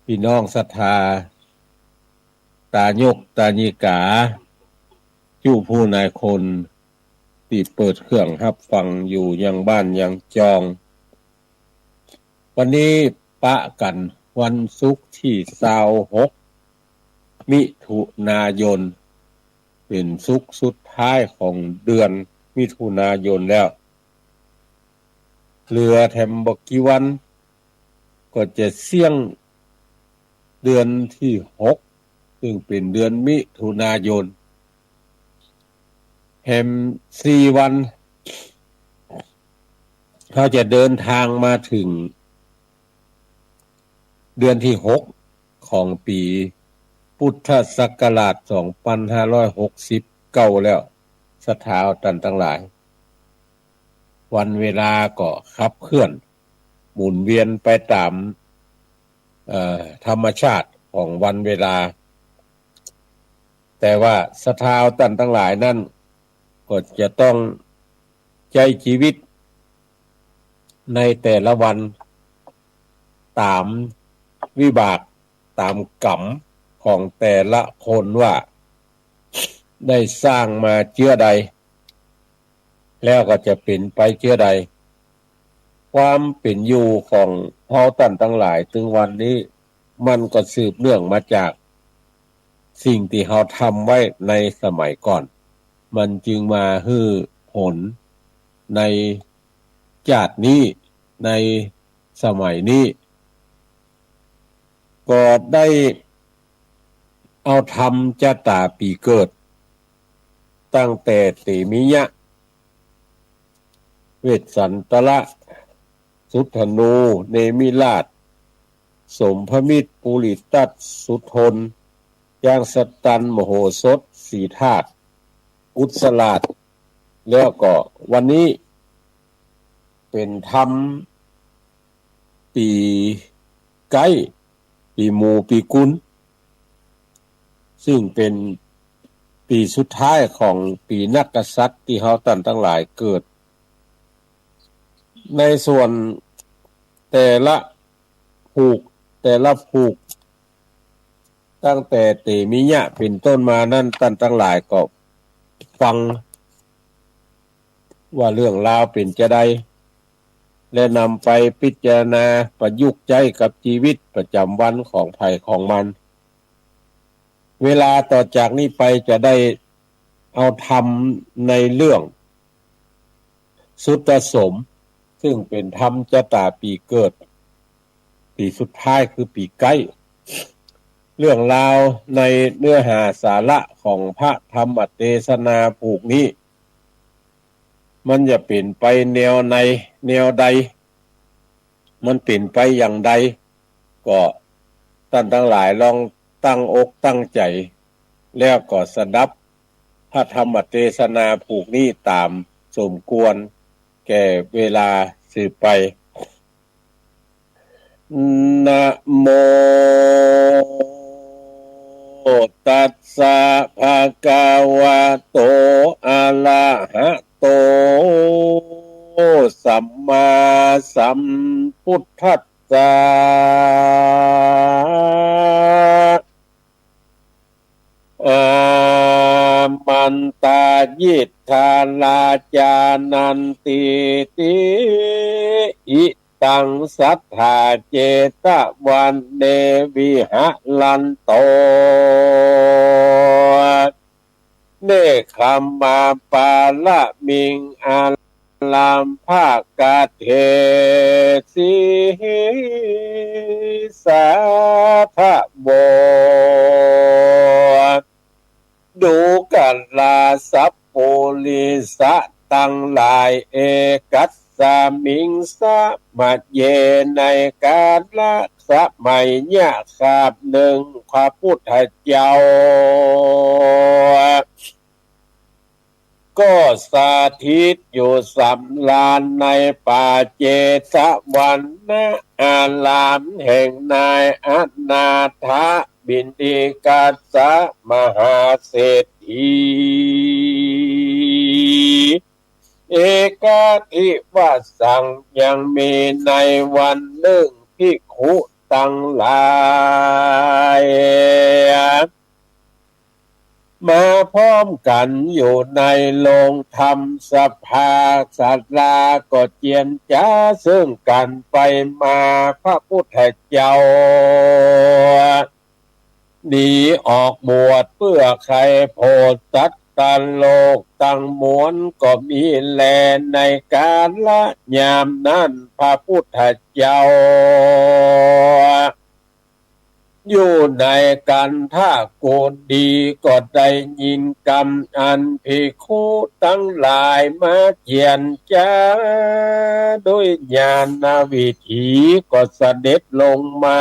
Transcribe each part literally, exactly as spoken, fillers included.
ปี้น้องศรัทธา ต๋ายกต๋ายิกา จุผู้นายคน ตี้เปิดเครื่องฮับฟังอยู่ยังบ้านยังจอง วันนี้ปะกั๋นวันศุกร์ตี้ซาวหก มิถุนายน เป๋นศุกร์สุดท้ายของเดือนมิถุนายนแล้ว เหลือแถมบ่กี่วัน ก็จะเสี้ยงเดือนตี้หก ซึ่งเป๋นเดือนมิถุนายน แถมสี่วัน เฮาจะเดินตางมาเถิงเดือนตี้หก ของปี๋พุทธศักราชสองปันห้าร้อยหกสิบเก้าแล้ว ศรัทธาต้านตังหลาย วันเวลาก็ขับเคลื่อน หมุนเวียนไปต๋าม เอ่อ ธรรมชาติของวันเวลา แต่ว่าศรัทธาต้านตังหลายนั้น ก็จะต้องใจ๊จีวิตในแต่ละวัน ต๋ามวิบาก ต๋ามก๋รรมของแต่ละคนว่า ได้สร้างมาเจื้อใด แล้วก็จะเป๋นไปเจื้อใด ความเป๋นอยู่ของเฮาต้านตังหลายเถิงวันนี้ มันก็สืบเนื่องมาจากสิ่งตี้เฮาทำไว้ในสมัยก่อน มันจึงมาหื้อผลในจาตินี้ ในสมัยนี้ ก็ได้เอาธรรมจะต๋าปี๋เกิด ตั้งแต่เตมิยะ เวสสันตระ สุทธนู เนมิราช สมพมิตร ปุริตตัส สุทน จางสตัน มโหสถ สีทาส กุศลาช แล้วก็วันนี้เป๋นธรรมปี๋ไก๊ ปี๋หมูปี๋กุล ซึ่งเป๋นปี๋สุดท้ายของปี๋นักกษัตริย์ตี้เฮาต้านตังหลายเกิด ในส่วนแต่ละผูก แต่ละผูก ตั้งแต่เตมิยะเป๋นต้นมานั้น ต้านตังหลายก็ฟังว่าเรื่องราวเป๋นจาใด และนำไปพิจารณาประยุกต์ใจ๊กับจีวิตประจ๋ำวันของใผของมัน เวลาต่อจากนี้ไปจะได้เอาธรรมในเรื่องสุทธสม ซึ่งเป๋นธรรมจะต๋าปี๋เกิด ปี๋สุดท้ายคือปี๋ไก๊ เรื่องราวในเนื้อหาสาระของพระธรรมเตสนาผูกนี้ มันจะเป๋นไปแนวในแนวใด มันเป๋นไปอย่างใด ก็ต้านตังหลายลองตั้งอกตั้งใจ๋ แล้วก็สดับพระธรรมเตสนาผูกนี้ต๋ามสมควรแก่เวลาสืบไป นะโม ตัสสะ ภะคะวะโต อะระหะโต สัมมาสัมพุทธัสสะ อามันตายิทธาราจานันติติ อิตัง สัตถา เจตวะเน วิหะรันโต เนกขัมมาปารมิง อารัมภะกะเทสิ สาธะโว ดูกราสัปปุริสะตังหลาย เอกัสสะมิงสะมะเย ในกาละสมัยยะคาบนึ่ง พระพุทธเจ้า ก็สถิตอยู่สำราญในป่าเจตวันนะอารามแห่งนายอนาถบิณฑิกัสสะมหาเศรษฐี เอกัคคิวะสัง ยังมีในวันนึ่ง ภิกขุ ตังหลาย มาพร้อมกั๋นอยู่ในโฮงธรรมสภา ศาลาก็เจียรจ๋าเซิ่งกั๋นไปมา พระพุทธเจ้าหนีออกบวชเปื้อใค่โผดสัตว์ตังโลกตังมวลก็มีแล ในกาละยามนั้นพระพุทธเจ้า อยู่ในกันทกุฏีก็ได้ยินกำอันภิกขุตังหลายมาเจียรจ๋า โดยญาณวิถีก็เสด็จลงมา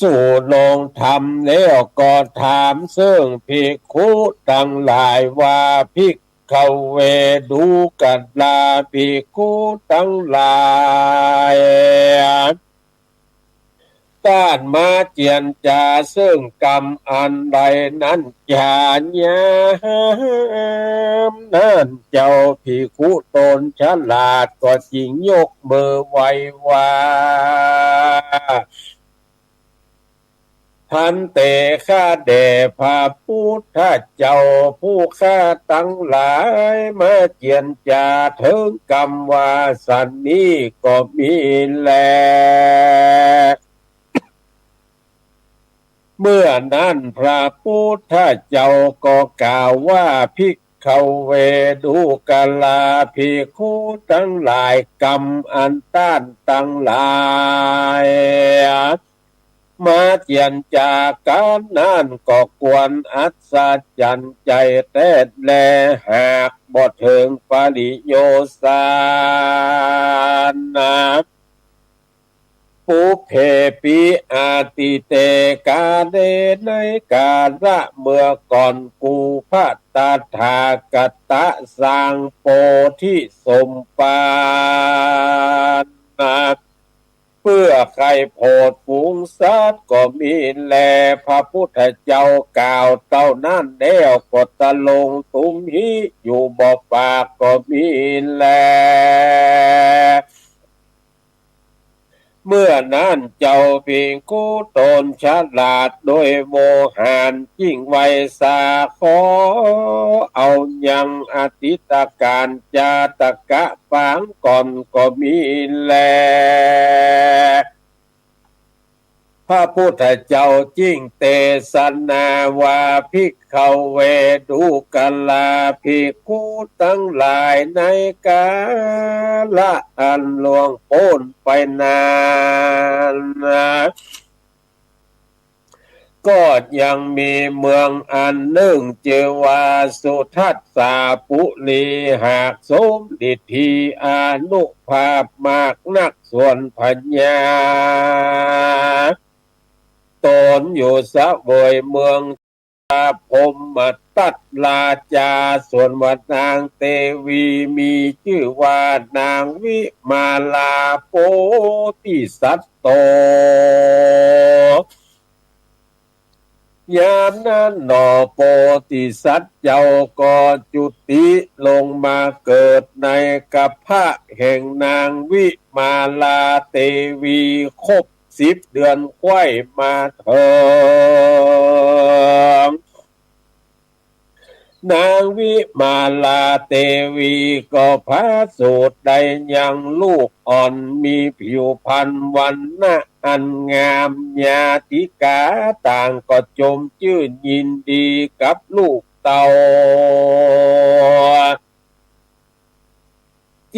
สู่โฮงธรรมแล้วก็ถามเซิ่งภิกขุตังหลายว่า ภิกขเว ดูกราภิกขุตังหลาย ต้านมาเจียรจ๋าเซิ่งกำอันใดนั้นจา ยามนั้นเจ้าภิกขุต๋นฉลาดก็จึงยกมือไหว้ว่า ภันเต ข้าแด่พระพุทธเจ้า ผู้ข้าตังหลายมาเจียรจ๋าเถิงกำว่าสันนี้ก็มีแล เมื่อนั้นพระพุทธเจ้าก็กล่าวว่า ภิกขเว ดูกราภิกขุตังหลาย กำอันต้านตังหลายมาเจียรจ๋ากั๋นนั้นก็ควรอัศจรรย์ใจ๋แต๊แล หากบ่เถิงปริโยชน์สารนะ ปุพเพปิ อตีเต กาเล ในกาละเมื่อก่อน กู่พระตถาคตะสร้างโพธิสมภารนะ เปื้อใค่โผดฝูงสัตว์ก็มีแล พระพุทธเจ้ากล่าวเต้านั้นแล้วก็ตรงตุ้มหิอยู่บ่ปากก็มีแล เมื่อนั้นเจ้าภิกขุต๋นฉลาดโดยโวหารจึ่งไหว้สาขอเอายังอดีตก๋านจาตกะปางก่อนก็มีแล พระพุทธเจ้าจึ่งเตสนาว่า ภิกขเว ดูกราภิกขุตังหลาย ในกาละอันล่วงป๊นไปนั้น ก็ยังมีเมืองอันนึ่งจื้อว่าสุทัสสาปุรี หากสมฤทธีอานุภาพมากนัก ส่วนพญาต๋นอยู่เสวยเมืองพรหมทัตราชา ส่วนว่านางเตวีมีจื้อว่านางวิมาลาโพธิสัตโต ยามนั้นหนอ โพธิสัตว์เจ้าก็จุติลงมาเกิดในกระเพาะแห่งนางวิมาลาเตวี ครบสิบเดือนไขว้มาเถิง นางวิมาลาเตวีก็ผาสูติได้ยังลูกอ่อนมีผิวพรรณวรรณะอันงาม ญาติกาต่างก็จมจื้นยินดีกับลูกเต้า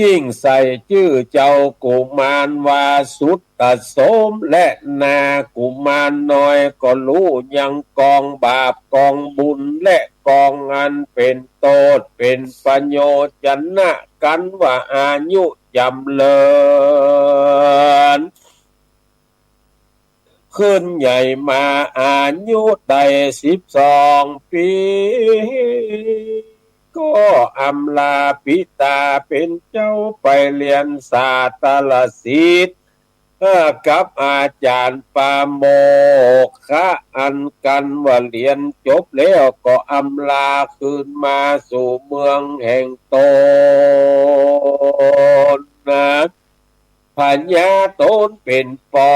จึ่งใส่จื้อเจ้ากุมารว่าสุตโสม และนากุมารน้อยก็ฮู้ยังกองบาปกองบุญ และกองอันเป๋นโต้ษเป๋นประโยชน์จะนะกั๋นว่าอายุจ๋ำเริญ ขึ้นใหญ่มาอายุได้สิบสองปี๋ ก็อำลาปิตาเป๋นเจ้าไปเฮียนสาตรศิลป์ เอ่อ กับอาจ๋ารย์ปาโมกข์อันกั๋นว่าเฮียนจบแล้วก็อำลาคืนมาสู่เมืองแห่งต๋นนะ พญาต๋นเป๋นป้อ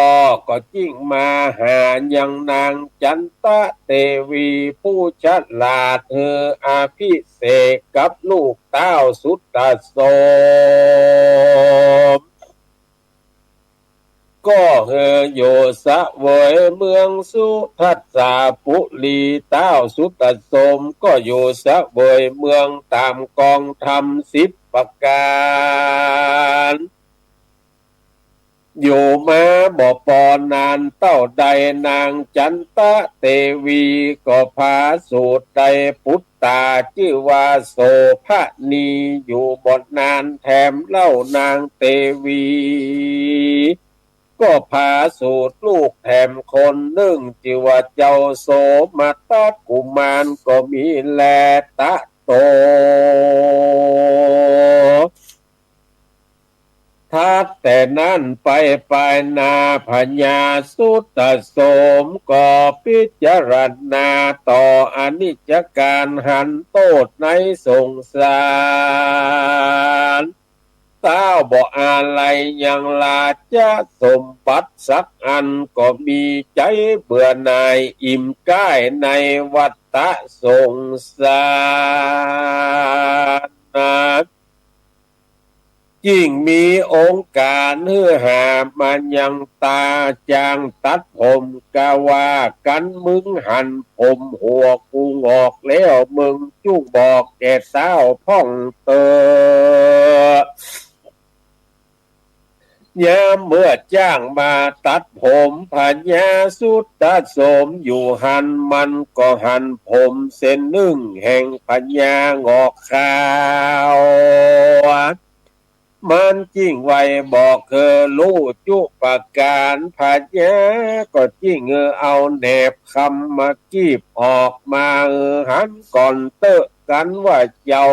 ก็จึงมาหายังนางจันตะเตวีผู้ฉลาด หื้ออภิเษกกับลูกเต้าสุตโสม ก็หื้ออยู่เสวยเมืองสุทัสสาปุรี เต้าสุตโสมก็อยู่เสวยเมืองต๋ามกองธรรมสิบประก๋าน อยู่มาบ่ปอนานเต้าใด นางจันตะเตวีก็ผาสูติได้ปุตตาจื้อว่าโสภณี อยู่บ่นานแถมเล่านางเตวี ก็ผาสูติลูกแถมคนนึ่ง จื้อว่าเจ้าโสมทัสกุมารก็มีแล ตะโต ถัดแต่นั้นไปปายหน้า พญาสุตโสมก็พิจารณาต่ออนิจจการหันโต้ษในสงสาร เต้าบ่อาลัยยังราชสมบัติสักอัน ก็มีใจ๋เบื่อหน่ายอิ่มก้ายในวัฏฏะสงสาร จึงมีองค์ก๋านหื้อหามายังต๋า จ้างตัดผม กาว่า กั๋นมึงหันผมหัวกูหงอกแล้ว มึงจุ่งบอกแก่เต้าพ่องเต๊อะ ยามเมื่อจ้างมาตัดผม พญาสุตโสมอยู่หั้น มันก็หันผมเส้นนึ่งแห่งพญาหงอกขาว มันจึงไหว้บอกหื้อฮู้จุประก๋าน พญาก็จึงหื้อเอาแหนบคำมากีบออกมา หื้อหันก่อนเต๊อะ กั๋นว่าเจ้า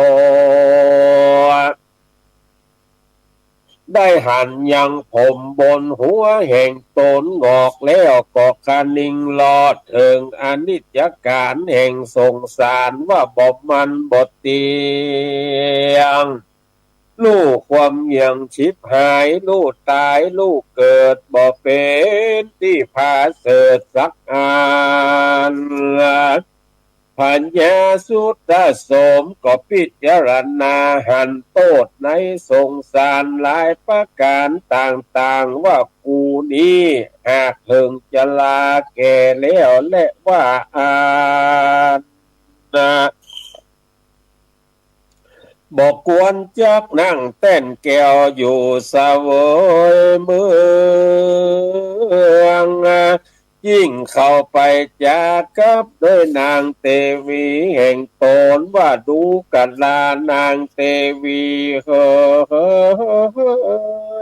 ได้หันยังผมบนหัวแห่งต๋นหงอกแล้ว ก็คะนิงลอดเถิงอนิจจการแห่งสงสาร ว่าบ่มั่นบ่เตี้ยง ลู่ความเหี่ยงฉิบหาย ลู่ต๋าย ลู่เกิด บ่เป๋นตี้ผาเสริฐสักอัน พญาสุตโสมก็พิจารณาหันโต้ษในสงสารหลายประก๋านต่างๆ ว่ากูนี้หากเถิงจราแก่แล้วแลว่าอั้น บ่ควรจักนั่งแต้นแก้วอยู่เสวยเมือง จึงเข้าไปจ๋ากับด้วยนางเตวีแห่งต๋นว่า ดูก่อนลานางเตวีเห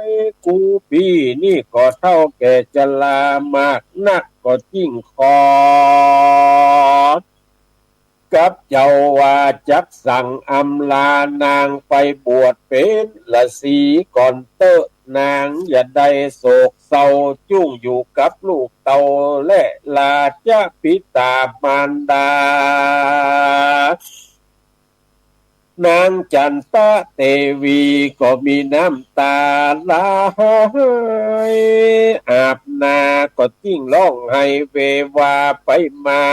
ย กูปี้นี้ก็เฒ่าแก่จรามากนัก ก็จึงขอ กับเจ้าว่าจักสั่งอำลานางไปบวชเป๋นฤๅษีก่อนเต๊อะ นางอย่าได้โศกเศร้าจุ่งอยู่กับลูกเต้าและราชบิดามารดา นางจันตะเตวีก็มีน้ำต๋าไหลอาบหน้า ก็จึงฮ้องไห้เววาไปมา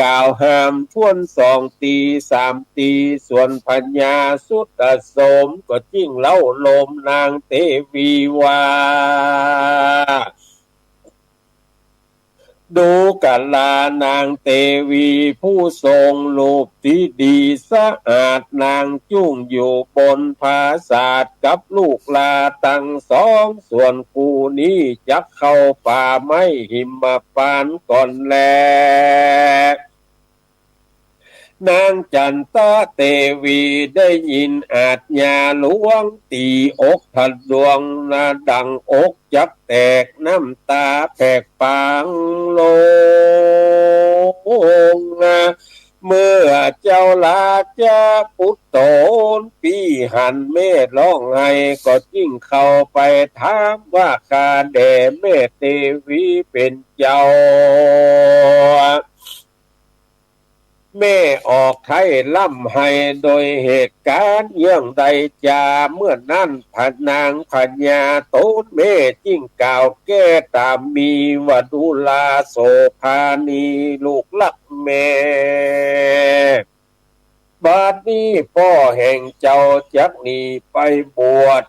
กล่าวห้ามถ้วนสองตี้สามตี้ ส่วนพญาสุตโสมก็จึงเล้าโลมนางเตวีว่า ดูก่อนลานางเตวีผู้ทรงรูปตี้ดีสะอาด นางจุ่งอยู่บนปราสาทกับลูกหล้านตังสอง ส่วนกูนี้จักเข้าป่าไม้หิมพานต์ก่อนแล นางจันตะเตวีได้ยินอาชญาหลวง ตี๋อกทะลวงนะ ดังอกจักแตก น้ำต๋าแผกปางลง เมื่อเจ้าราชบุตรต๋นปี้หันแม่ฮ้องไห้ ก็จึงเข้าไปถามว่า ข้าแด่แม่เตวีเป๋นเจ้า แม่ออกไท้ร่ำไห้โดยเหตุก๋ารณ์เยื่องใดจา เมื่อนั้นพระนางพญาต๋นแม่จึงกล่าวแก้ต๋ามมีว่า ดูราโสภานีลูกฮักแม่ บัดนี้ป้อแห่งเจ้าจักหนีไปบวช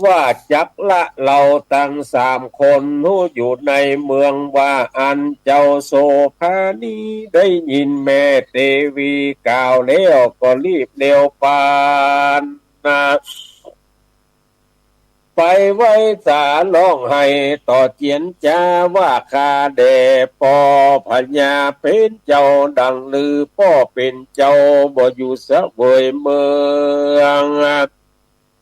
ว่าจักละเฮาตังสามคน ฮู้อยู่ในเมืองว่าอั้น เจ้าโสภานีได้ยินแม่เตวีกล่าวแล้วก็รีบเร็วปานนา ไปไหว้สาร้องไห้ต่อเจียรจาว่า ข้าแด่ป้อพญาเป๋นเจ้า ดังลือป้อเป๋นเจ้าบ่อยู่เสวยเมือง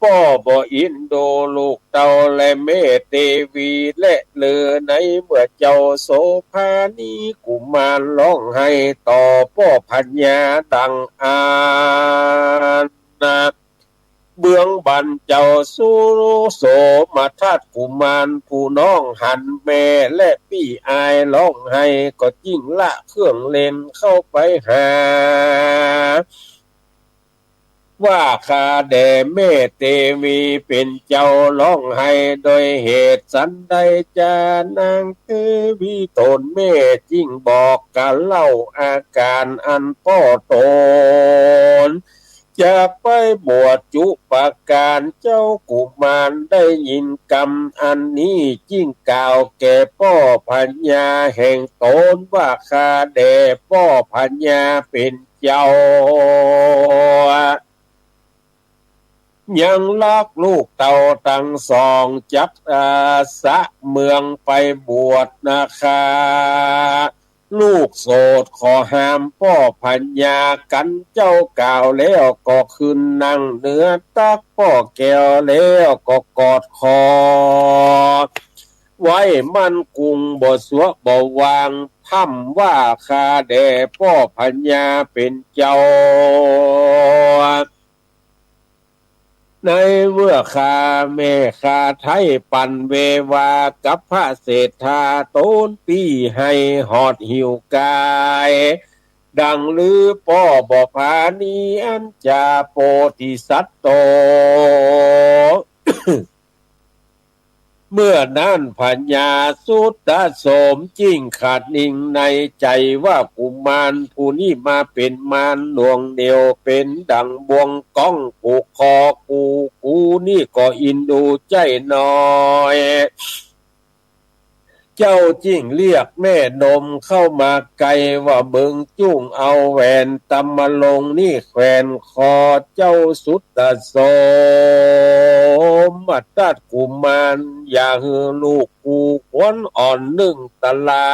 ป้อบ่อินดูลูกเต้าและแม่เตวี และลือในเมื่อเจ้าโสภานีกุมารร้องไห้ต่อป้อพญาดังอั้น เบื้องบั้นเจ้าสุโสมทัตกุมารผู้น้องหันแม่และปี้อายร้องไห้ ก็จึงละเครื่องเล่นเข้าไปหา ว่า ข้าแด่แม่เตวีเป๋นเจ้า ร้องไห้โดยเหตุสันใดจา นางเตวีต๋นแม่จึงบอกกล่าวเล่าอาก๋ารณ์อันป้อต๋น จักไปบวชจุปการ เจ้ากุมารได้ยินกำอันนี้ จึงกล่าวแก่ป้อพญาแห่งต๋นว่า ข้าแด่ป้อพญาเป๋นเจ้า ยังฮักลูกเต้าตังสอง จักอาสะเมืองไปบวชนาคา ลูกโสดขอหามป้อพญา กันเจ้ากล่าวแล้วก็ขึ้นนั่งเหนือตักป้อแก้ว แล้วก็กอดคอไว้มั่นกุง บ่สัวบ่วาง พร่ำว่า ข้าแด่ป้อพญาเป๋นเจ้า ในเมื่อข้าแม่ข้าไท้ปันเววากับพระเศรษฐาต๋นปี้ ให้หอดหิวกาย ดังลือป้อบ่ผานีอันจาโปธิสัตว์โต เมื่อนั้นพญาสุตโสมจึงขาดนิ่งในใจ๋ว่า กุมารผู้นี้มาเป๋นมารหน่วงเหนี่ยว เป๋นดั่งบ่วงก๋องผูกคอกู กูนี้ก็อินดูใจ้น้อย เจ้าจึงเรียกแม่นมเข้ามาใก้ว่า มึงจุ่งเอาแหวนตำมะลงนี้แขวนคอเจ้าสุตโสมทัตกุมาร อย่าหื้อลูกกูควรอ่อนนึ่งตะลา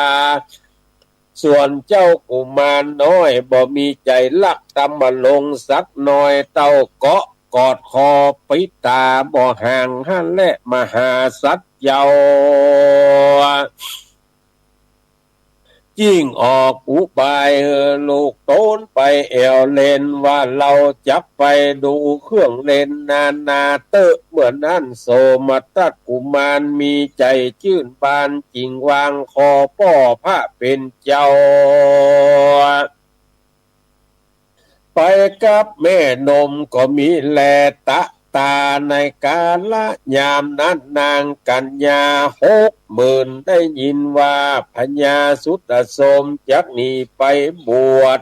ส่วนเจ้ากุมารน้อยบ่มีใจ๋ฮักตำมะลงสักหน่อย เต้าเกาะกอดคอปิดต๋าบ่ห่างหั้นแล มหาสัตว์เจ้า จึงออกอุบายหื้อลูกต๋นไปแอ่วเล่น ว่าเฮาจักไปดูเครื่องเล่นนานาเต๊อะ เมื่อนั้นโสมทัตกุมารมีใจ๋จื้นบาน จึงวางคอป้อพระเป๋นเจ้า ไปกับแม่นมก็มีแล ตะตาในกาละยามนั้น นางกัญญาหกหมื่นได้ยินว่าพญาสุตโสมจักหนีไปบวช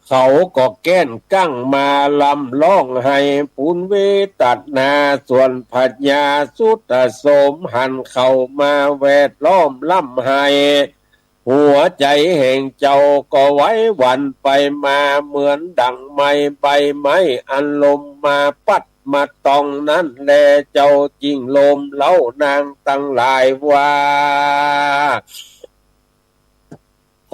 เขาก็แก้นกั้งมาร่ำฮ้องไห้ปูนเวตนา ส่วนพญาสุตโสมหันเข้ามาแวดล้อมร่ำไห้ หัวใจ๋แห่งเจ้าก็ไหวหวั่นไปมาเหมือนดั่งไม้ใบไม้อันลมมาปั๊ดมาต้องนั้นแล เจ้าจึงโลมเล้านางตังหลายว่า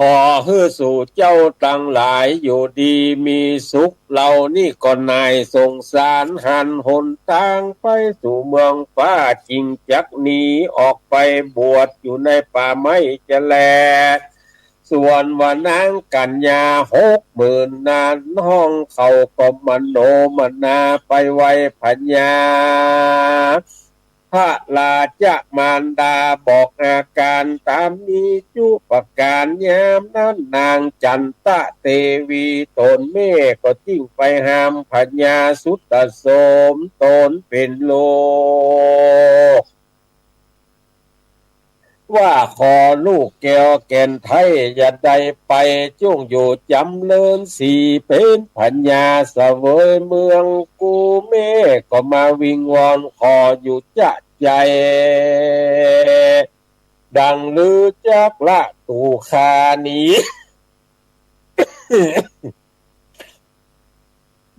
ขอหื้อสู่เจ้าตังหลายอยู่ดีมีสุข เฮานี้ก็หน่ายสงสารหันหนตางไปสู่เมืองฟ้า จึงจักหนีออกไปบวชอยู่ในป่าไม้จะแล ส่วนว่านางกัญญาหกหมื่นนั้นฮ้องเขาก็มโนมนาไปไหว้พญา พระราชมารดาบอกอาก๋านต๋ามนี้จุประก๋าน ยามนั้นนางจันตะเตวีต๋นแม่ก็จึ่งไปหามพญาสุตโสมต๋นเป๋นลูก ว่าขอลูกแก้วแก่นไทยอย่าได้ไป จุ่งอยู่จ๋ำเริญศรีเป๋นพญาเสวยเมือง กูแม่ก็มาวิงวอนขออยู่จ๊ะใจ๋ ดังลือจักละตั๋วข้านี้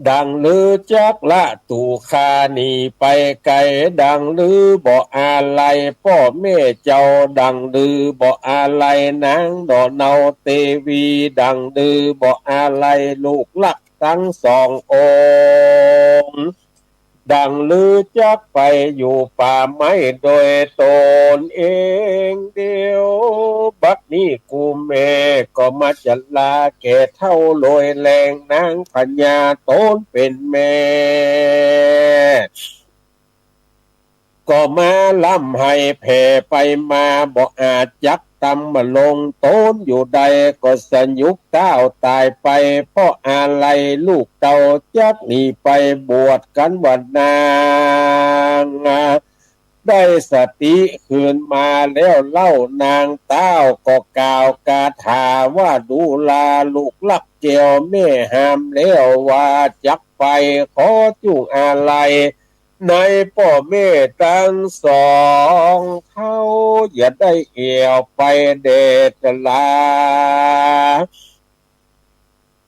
ดังลือจักละตั๋วข้านี้ไปไก๋ ดังลือบ่อาลัยป้อแม่เจ้า ดังลือบ่อาลัยนางหน่อเนาเตวี ดังลือบ่อาลัยลูกฮักตังสององค์ ดังลือจักไปอยู่ป่าไม้โดยต๋นเองเดียว บัดนี้กูแม่ก็มาจะลาแก่เฒ่าโลยแล นางพญาต๋นเป๋นแม่ ก็มาร่ำไห้แผ่ไปมา บ่อาจจักตำมะลงต๋นอยู่ได้ ก็สยุกต้าวต๋ายไป เพราะอาลัยลูกเต้า จักหนีไปบวชกั๋นว่านาง ได้สติคืนมาแล้วเล่า นางต้าวก็กล่าวกาถาว่า ดูราลูกฮักแก้วแม่หามแล้วว่าจักไป ขอจุ่งอาลัย ในป้อแม่ตังสองเฒ่า อย่าได้แอ่วไปแด่จะลา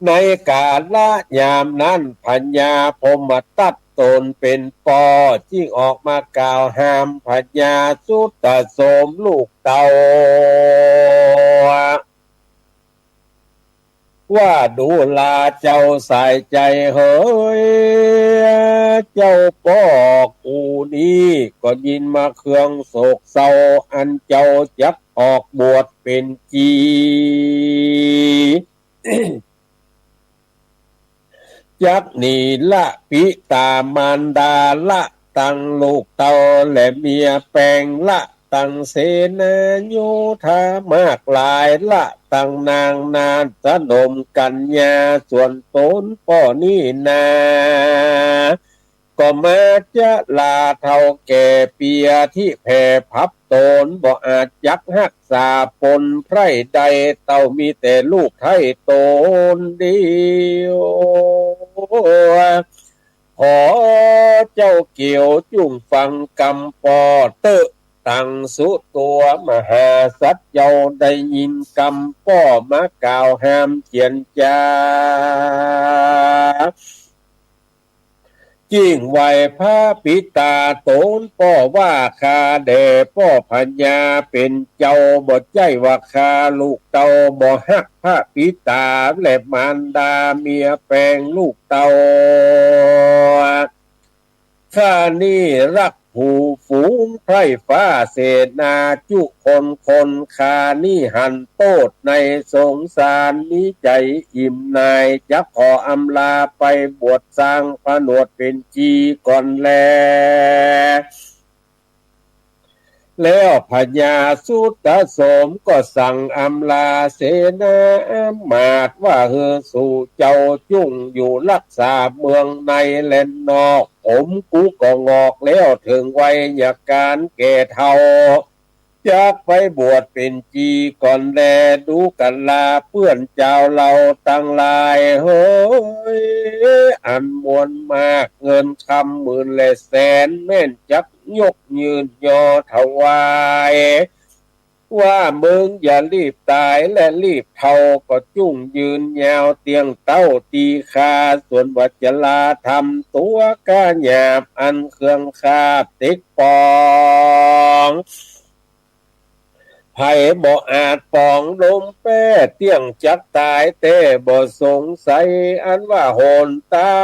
ในกาละยามนั้นพญาพรหมทัตต๋นเป๋นป้อ จึ่งออกมากล่าวหามพญาสุตโสมลูกเต้า ว่าดูราเจ้าสายใจ๋เหย เจ้าป้อกูนี้ก็ยินมาเครื่องโศกเศร้า อันเจ้าจักออกบวชเป๋นจี๋ จักหนีละปิต๋ามารดา ละตังลูกเต้าและเมียแปง ละตังเสนาโยธามากหลาย ละตังนางนาฏสนมกัญญา ส่วนต๋นป้อนี้นา ก็มาจะลาเฒ่าแก่เปียธิแผ่ภัพต๋น บ่อาจจักฮักษาปนใผได้ เต้ามีแต่ลูกไท้ต๋นเดียว ขอเจ้าเกี่ยวจุ่งฟังกำป้อเต๊อะ ตังสุตัวมหาสัตว์เจ้า ได้ยินกำป้อมากล่าวหามเจียรจา จึ่งไหว้พระปิต๋าต๋นป้อว่า ข้าแด่ป้อพญาเป๋นเจ้า บ่ใจ้ว่าข้าลูกเต้า บ่ฮักพระปิต๋าและมารดาเมียแปงลูกเต้า ข้านี้ฮักหมู่ฝูงไพร่ฟ้าเสนาจุคนคน ข้านี้หันโต้ษในสงสาร มีใจ๋อิ่มหน่าย จักขออำลาไปบวชสร้างผนวดเป๋นจี๋ก่อนแล แล้วพญาสุตโสมก็สั่งอำลาเสนาอำมาตย์ว่า หื้อสูเจ้าจุ่งอยู่ฮักษาเมืองในและนอก ผมกูก็งอกแล้วเถิงวัยยาการแก่เฒ่า จักไปบวชเป๋นจี๋ก่อนแล ดูกราเปื้อนจาวเฮาตังหลายเหย อันมวลมากเงินคำหมื่นและแสน แม่นจักยกยื่นยอถวาย ว่ามึงอย่ารีบต๋ายและรีบเฒ่า ก็จุ่งยืนยาวเตี้ยงเต๊าตี้คา ส่วนว่าจะลาทำตั๋วก้าหยาบ อันเครื่องคาบเต็กป๋อง ใผบ่อาจป๋องดมแป้ เตี้ยงจักต๋ายแต๊บ่สงสัย อันว่าหนตา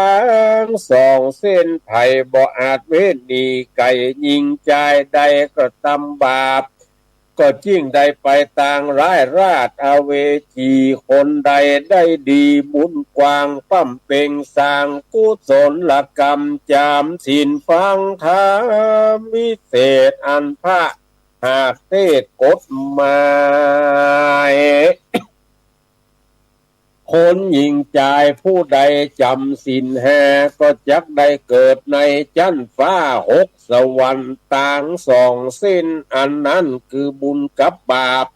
งสองเส้น ใผบ่อาจเว้นหนีไก๋ ยิ่งจายได้ก็ตำบาป ก็จึงได้ไปตางร้ายราชอเวจี คนใดได้ดีบุญกว้าง บำเพ็งสร้างกุศลกรรม จำศีลฟังธรรมวิเศษ อันพระหากเทศน์กฎหมาย คนหญิงจายผู้ใดจำศีลห้า ก็จักได้เกิดในจั๊นฟ้าหกสวรรค์ ตางสองเส้น อันนั้นคือบุญกับบาป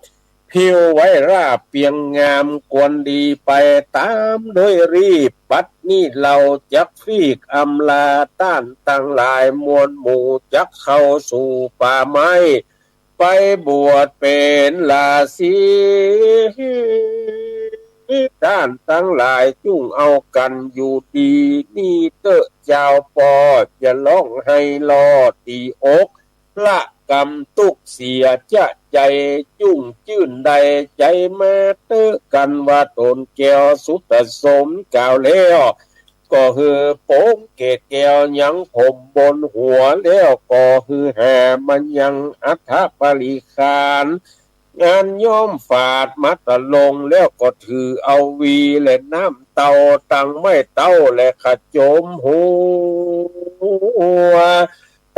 ผิวไว้ราบเปียงงาม ควรดีไปตามโดยรีบ บัดนี้เฮาจักฟีกอำลา ต้านตังหลายมวลหมู่ จักเข้าสู่ป่าไม้ ไปบวชเป๋นฤๅษี ต้านตังหลายจุ่งเอากั๋นอยู่ดี นี้เต๊อะเจ้าป้อ จะฮ้องไห้ลอดตี้อก ละก๋ำตุ๊กข์เสียจะใจ๋ จุ่งจื้นได้ใจ๋มาเต๊อะ กั๋นว่าต๋นแก้วสุทโธสมกล่าวแล้ว ก็หื้อโป๋งเกศแก้วยังผมบนหัว แล้วก็หื้อหามายังอัฐบริขาร อันย้อมฝาดมาตะลง แล้วก็ถือเอาหวีและน้ำเต้า ตังไม้เต้าและขะโจมหัว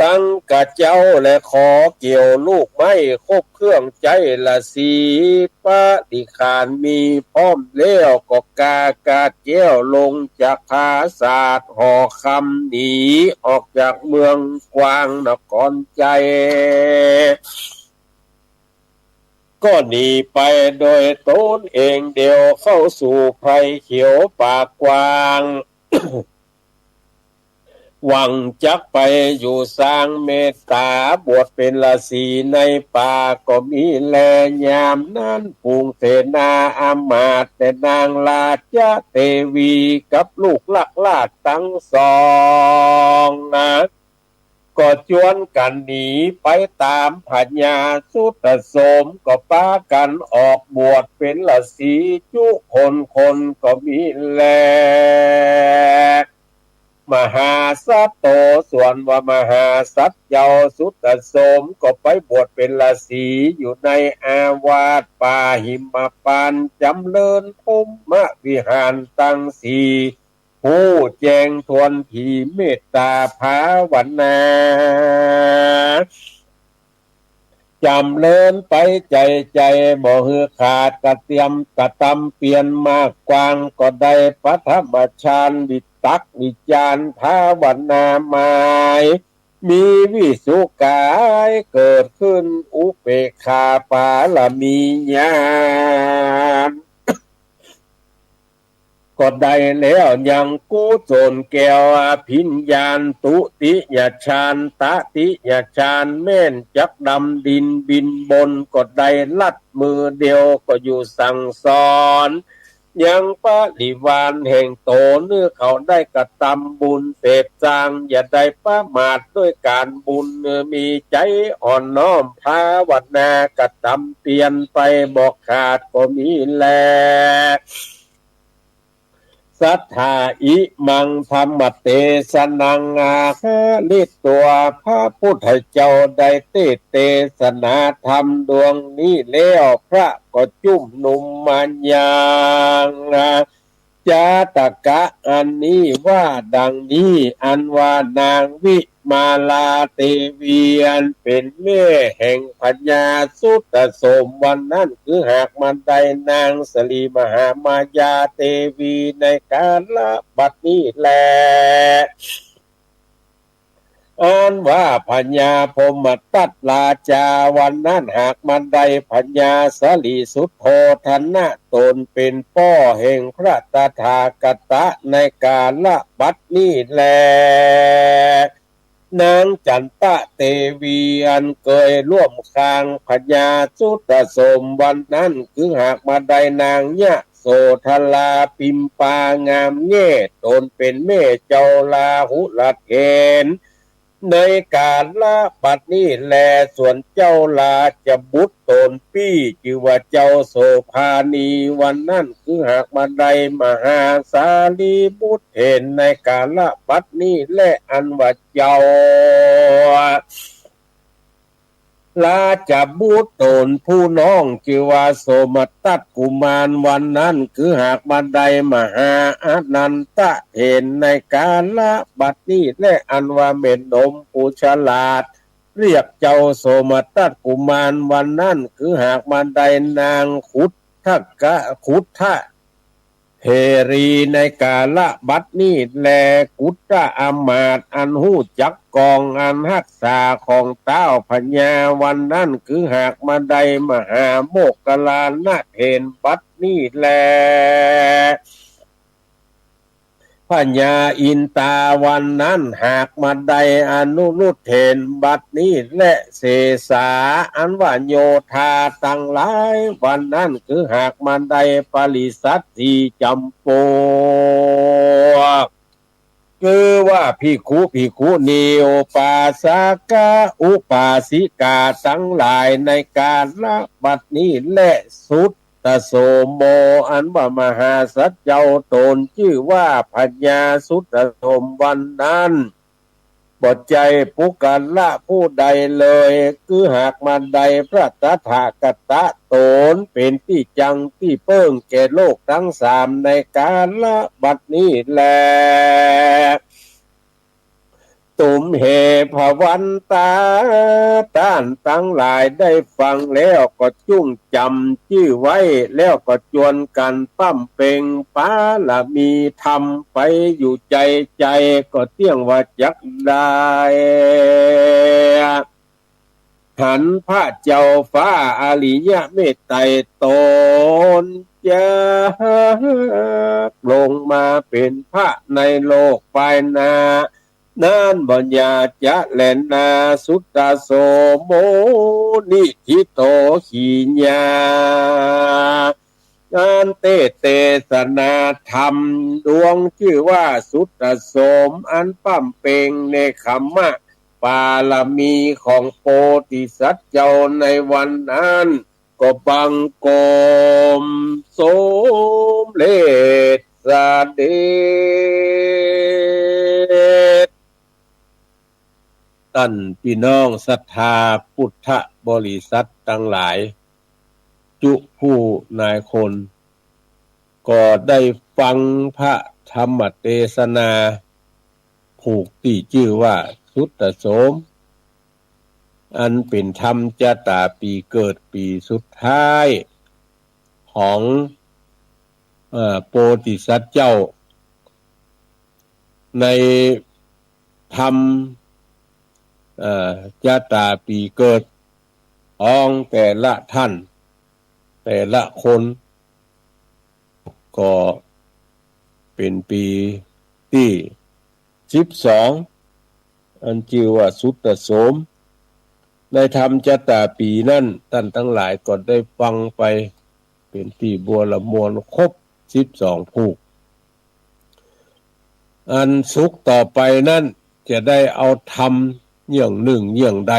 ตังกระเจ๊าและขอเกี่ยวลูกไม้ ครบเครื่องใจ๊ฤๅษี บริขารมีพร้อมแล้ว ก็กากาดแก้วลงจากผาสาท ห่อคำหนีออกจากเมืองกวางนครใจ๋ ก็หนีไปโดยต๋นเองเดียว เข้าสู่ไพรเขียวป่ากว้าง หวังจักไปอยู่สร้างเมตต๋า บวชเป๋นฤๅษีในป่าก็มีแล ยามนั้นฝูงเสนาอำมาตย์ และนางราชเทวีกับลูกหลักราชตังสองนะ ก็จวนกั๋นหนีไปต๋ามพญาสุทโธสม ก็ปากั๋นออกบวชเป๋นฤๅษีจุคน คนก็มีแล มหาสัตว์โต ส่วนว่ามหาสัตว์เจ้าสุทโธสม ก็ไปบวชเป๋นฤๅษีอยู่ในอาวาสป่าหิมพานต์ จ๋ำเริญพรหมวิหารตังสี่ ฮู้แจ้งถ้วนถี่เมตต๋าภาวนา จ๋ำเริญไปใจ๋ใจ๋ บ่หื้อขาด กระเตียมกระตำเปียรมากกว้าง ก็ได้ปฐมฌาน วิตกวิจารภาวนาหมาย มีวิสุขกายเกิดขึ้น อุเปกขาปารมีญาณ ก็ได้แล้วยังกุศลแก้วอภิญญาณ ตุติยฌาน ตติยฌาน แม่นจักดำดินบินบน ก็ได้ลัดมือเดียวก็อยู่สั่งสอน ยังปริวารแห่งต๋น หื้อเขาได้กระตำบุญเสพสร้าง อย่าได้ประมาทด้วยก๋านบุญ มีใจ๋อ่อนน้อมภาวนา กระตำเปียรไปบ่ขาดก็มีแล สัทธา อิมัง ธัมมเตสนัง อาหาริตวา พระพุทธเจ้าได้เตสน์เตสนาธรรมดวงนี้แล้ว พระก็จุมนุมมายัง จาตกะอันนี้ว่าดังนี้ อันว่านางวิมาลาเตวี อันเป๋นแม่แห่งพญาสุทโธสม วันนั้น คือหากมาได้นางสรีมหามายาเตวีในกาละบัดนี้แล อันว่าพญาพรหมทัตราชา วันนั้นหากมาได้พญาสรีสุทโธทนะ ต๋นเป๋นป้อแห่งพระตถาคตะในกาละบัดนี้แล นางจันตะเตวี อันเกยร่วมข้างพญาสุทโธสม วันนั้น คือหากมาได้นางยะ โสธราปิมปางามแง่ ต๋นเป๋นแม่เจ้าลาหุลเถร ในกาละบัดนี้แล ส่วนเจ้าราชบุตรต๋นปี้ จื้อว่าเจ้าโสภาณี วันนั้น คือหากมาได้มหาสารีบุตรเถรในกาละบัดนี้แล อันว่าเจ้า ราชบุตรต๋นผู้น้องจื้อว่าโสมทัตกุมาร วันนั้นคือหากบ่าได้มหาอานันทะเถร ในกาละบัดนี้แล อันว่าแม่นมผู้ฉลาด เรียกเจ้าโสมทัตกุมาร วันนั้นคือหากบ่าได้นางขุททะกะ ขุททะ เหรี ในกาละบัดนี้แล กุททะอำมาตย์อันฮู้จักกองอันฮักษาของต้าวพญา วันนั้นคือหากบ่าได้มหาโมคคัลลานะเถรบัดนี้แล พญาอินตา วันนั้นหากบ่าได้อนุรุทธเถรบัดนี้แล เสสา อันว่าโยธาตังหลาย วันนั้นคือหากบ่าได้ปริษัทสี่จ๋ำปวก คือว่าภิกขุ ภิกขุณี อุปาสกะ อุปาสิกาตังหลาย ในกาละบัดนี้แล สุตตโสม อันว่ามหาสัตว์เจ้าต๋นจื้อว่าพญาสุตตโสม วันนั้น บ่ใจ้ปุคคละผู้ใดเลย คือหากบ่าได้พระตถาคตะต๋นเป๋นตี้จั้งตี้เปิ้งแก่โลกตังสาม ในกาละบัดนี้แล ตุมเห ภวันตา ต้านตังหลายได้ฟังแล้วก็จุ่งจ๋ำจื้อไว้ แล้วก็จวนกั๋นปำเป็งปารมีธรรมไปอยู่ใจ๋ใจ๋ ก็เตี้ยงว่าจักได้ หันพระเจ้าฟ้าอริยเมตไตรต๋นจักลงมาเป๋นพระในโลกภายหน้า นั้นบ่อย่าจะแลนา สุตตโสมนิธิโต ขีญา อันเตสน์เตสนาธรรมดวงจื้อว่าสุตตโสม อันปำเป็งเนกขัมมะปารมีของโพธิสัตว์เจ้าในวันนั้น ก็บังคมสมเร็จเสด็จ ต้านปี้น้องศรัทธาพุทธบริษัทตังหลาย จุผู้นายคน ก็ได้ฟังพระธรรมเตสนา ผูกตี้จื้อว่าสุตตโสม อันเป๋นธรรมจะต๋าปี๋เกิดปี๋สุดท้ายของ เอ่อ โพธิสัตว์เจ้า ในธรรม เอ่อ จะต๋าปี๋เกิดของแต่ละท่าน แต่ละคน ก็เป๋นปี๋ตี้สิบสอง อันจื้อว่าสุตตโสม ในธรรมจะต๋าปี๋นั้น ต้านตังหลายก็ได้ฟังไป เป๋นตี้บัวระมวลครบสิบสองผูก อันสุกร์ต่อไปนั้นจะได้เอาธรรมเยี่ยงนึ่งเยี่ยงใด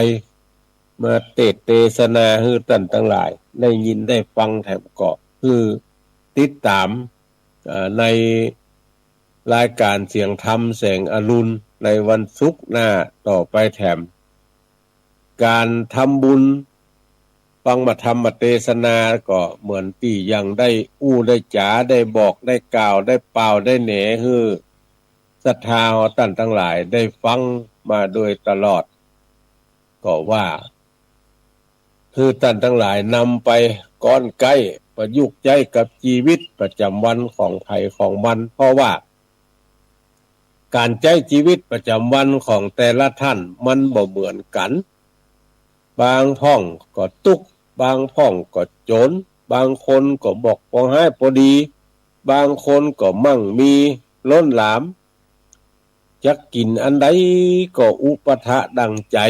มาเตสน์เตสนาหื้อต้านตังหลายได้ยินได้ฟังแถม ก็หื้อติดต๋าม เอ่อ ในรายก๋านเสียงธรรมแสงอรุณในวันสุกร์หน้าต่อไปแถม ก๋านทำบุญฟังพระธรรมเตสนาก็เหมือนตี้ยังได้อู้ได้จ๋าได้บอกได้กล่าวได้ป่าวได้แหนหื้อศรัทธาของต้านตังหลายได้ฟังมาโดยตลอด ก็ว่า คือต้านตังหลายนำไปก้อนใก๊ประยุกต์ใจ๊กับจีวิตประจ๋ำวันของใผของมัน เพราะว่าก๋านใจ๊จีวิตประจ๋ำวันของแต่ละท่านมันบ่เหมือนกั๋น บางพ่องก็ตุ๊กข์ บางพ่องก็จ๋น บางคนก็บอกปอฮ้ายปอดี บางคนก็มั่งมีล้นหลาม จักกิ๋นอันใดก็อุปถะดั่งใจ๋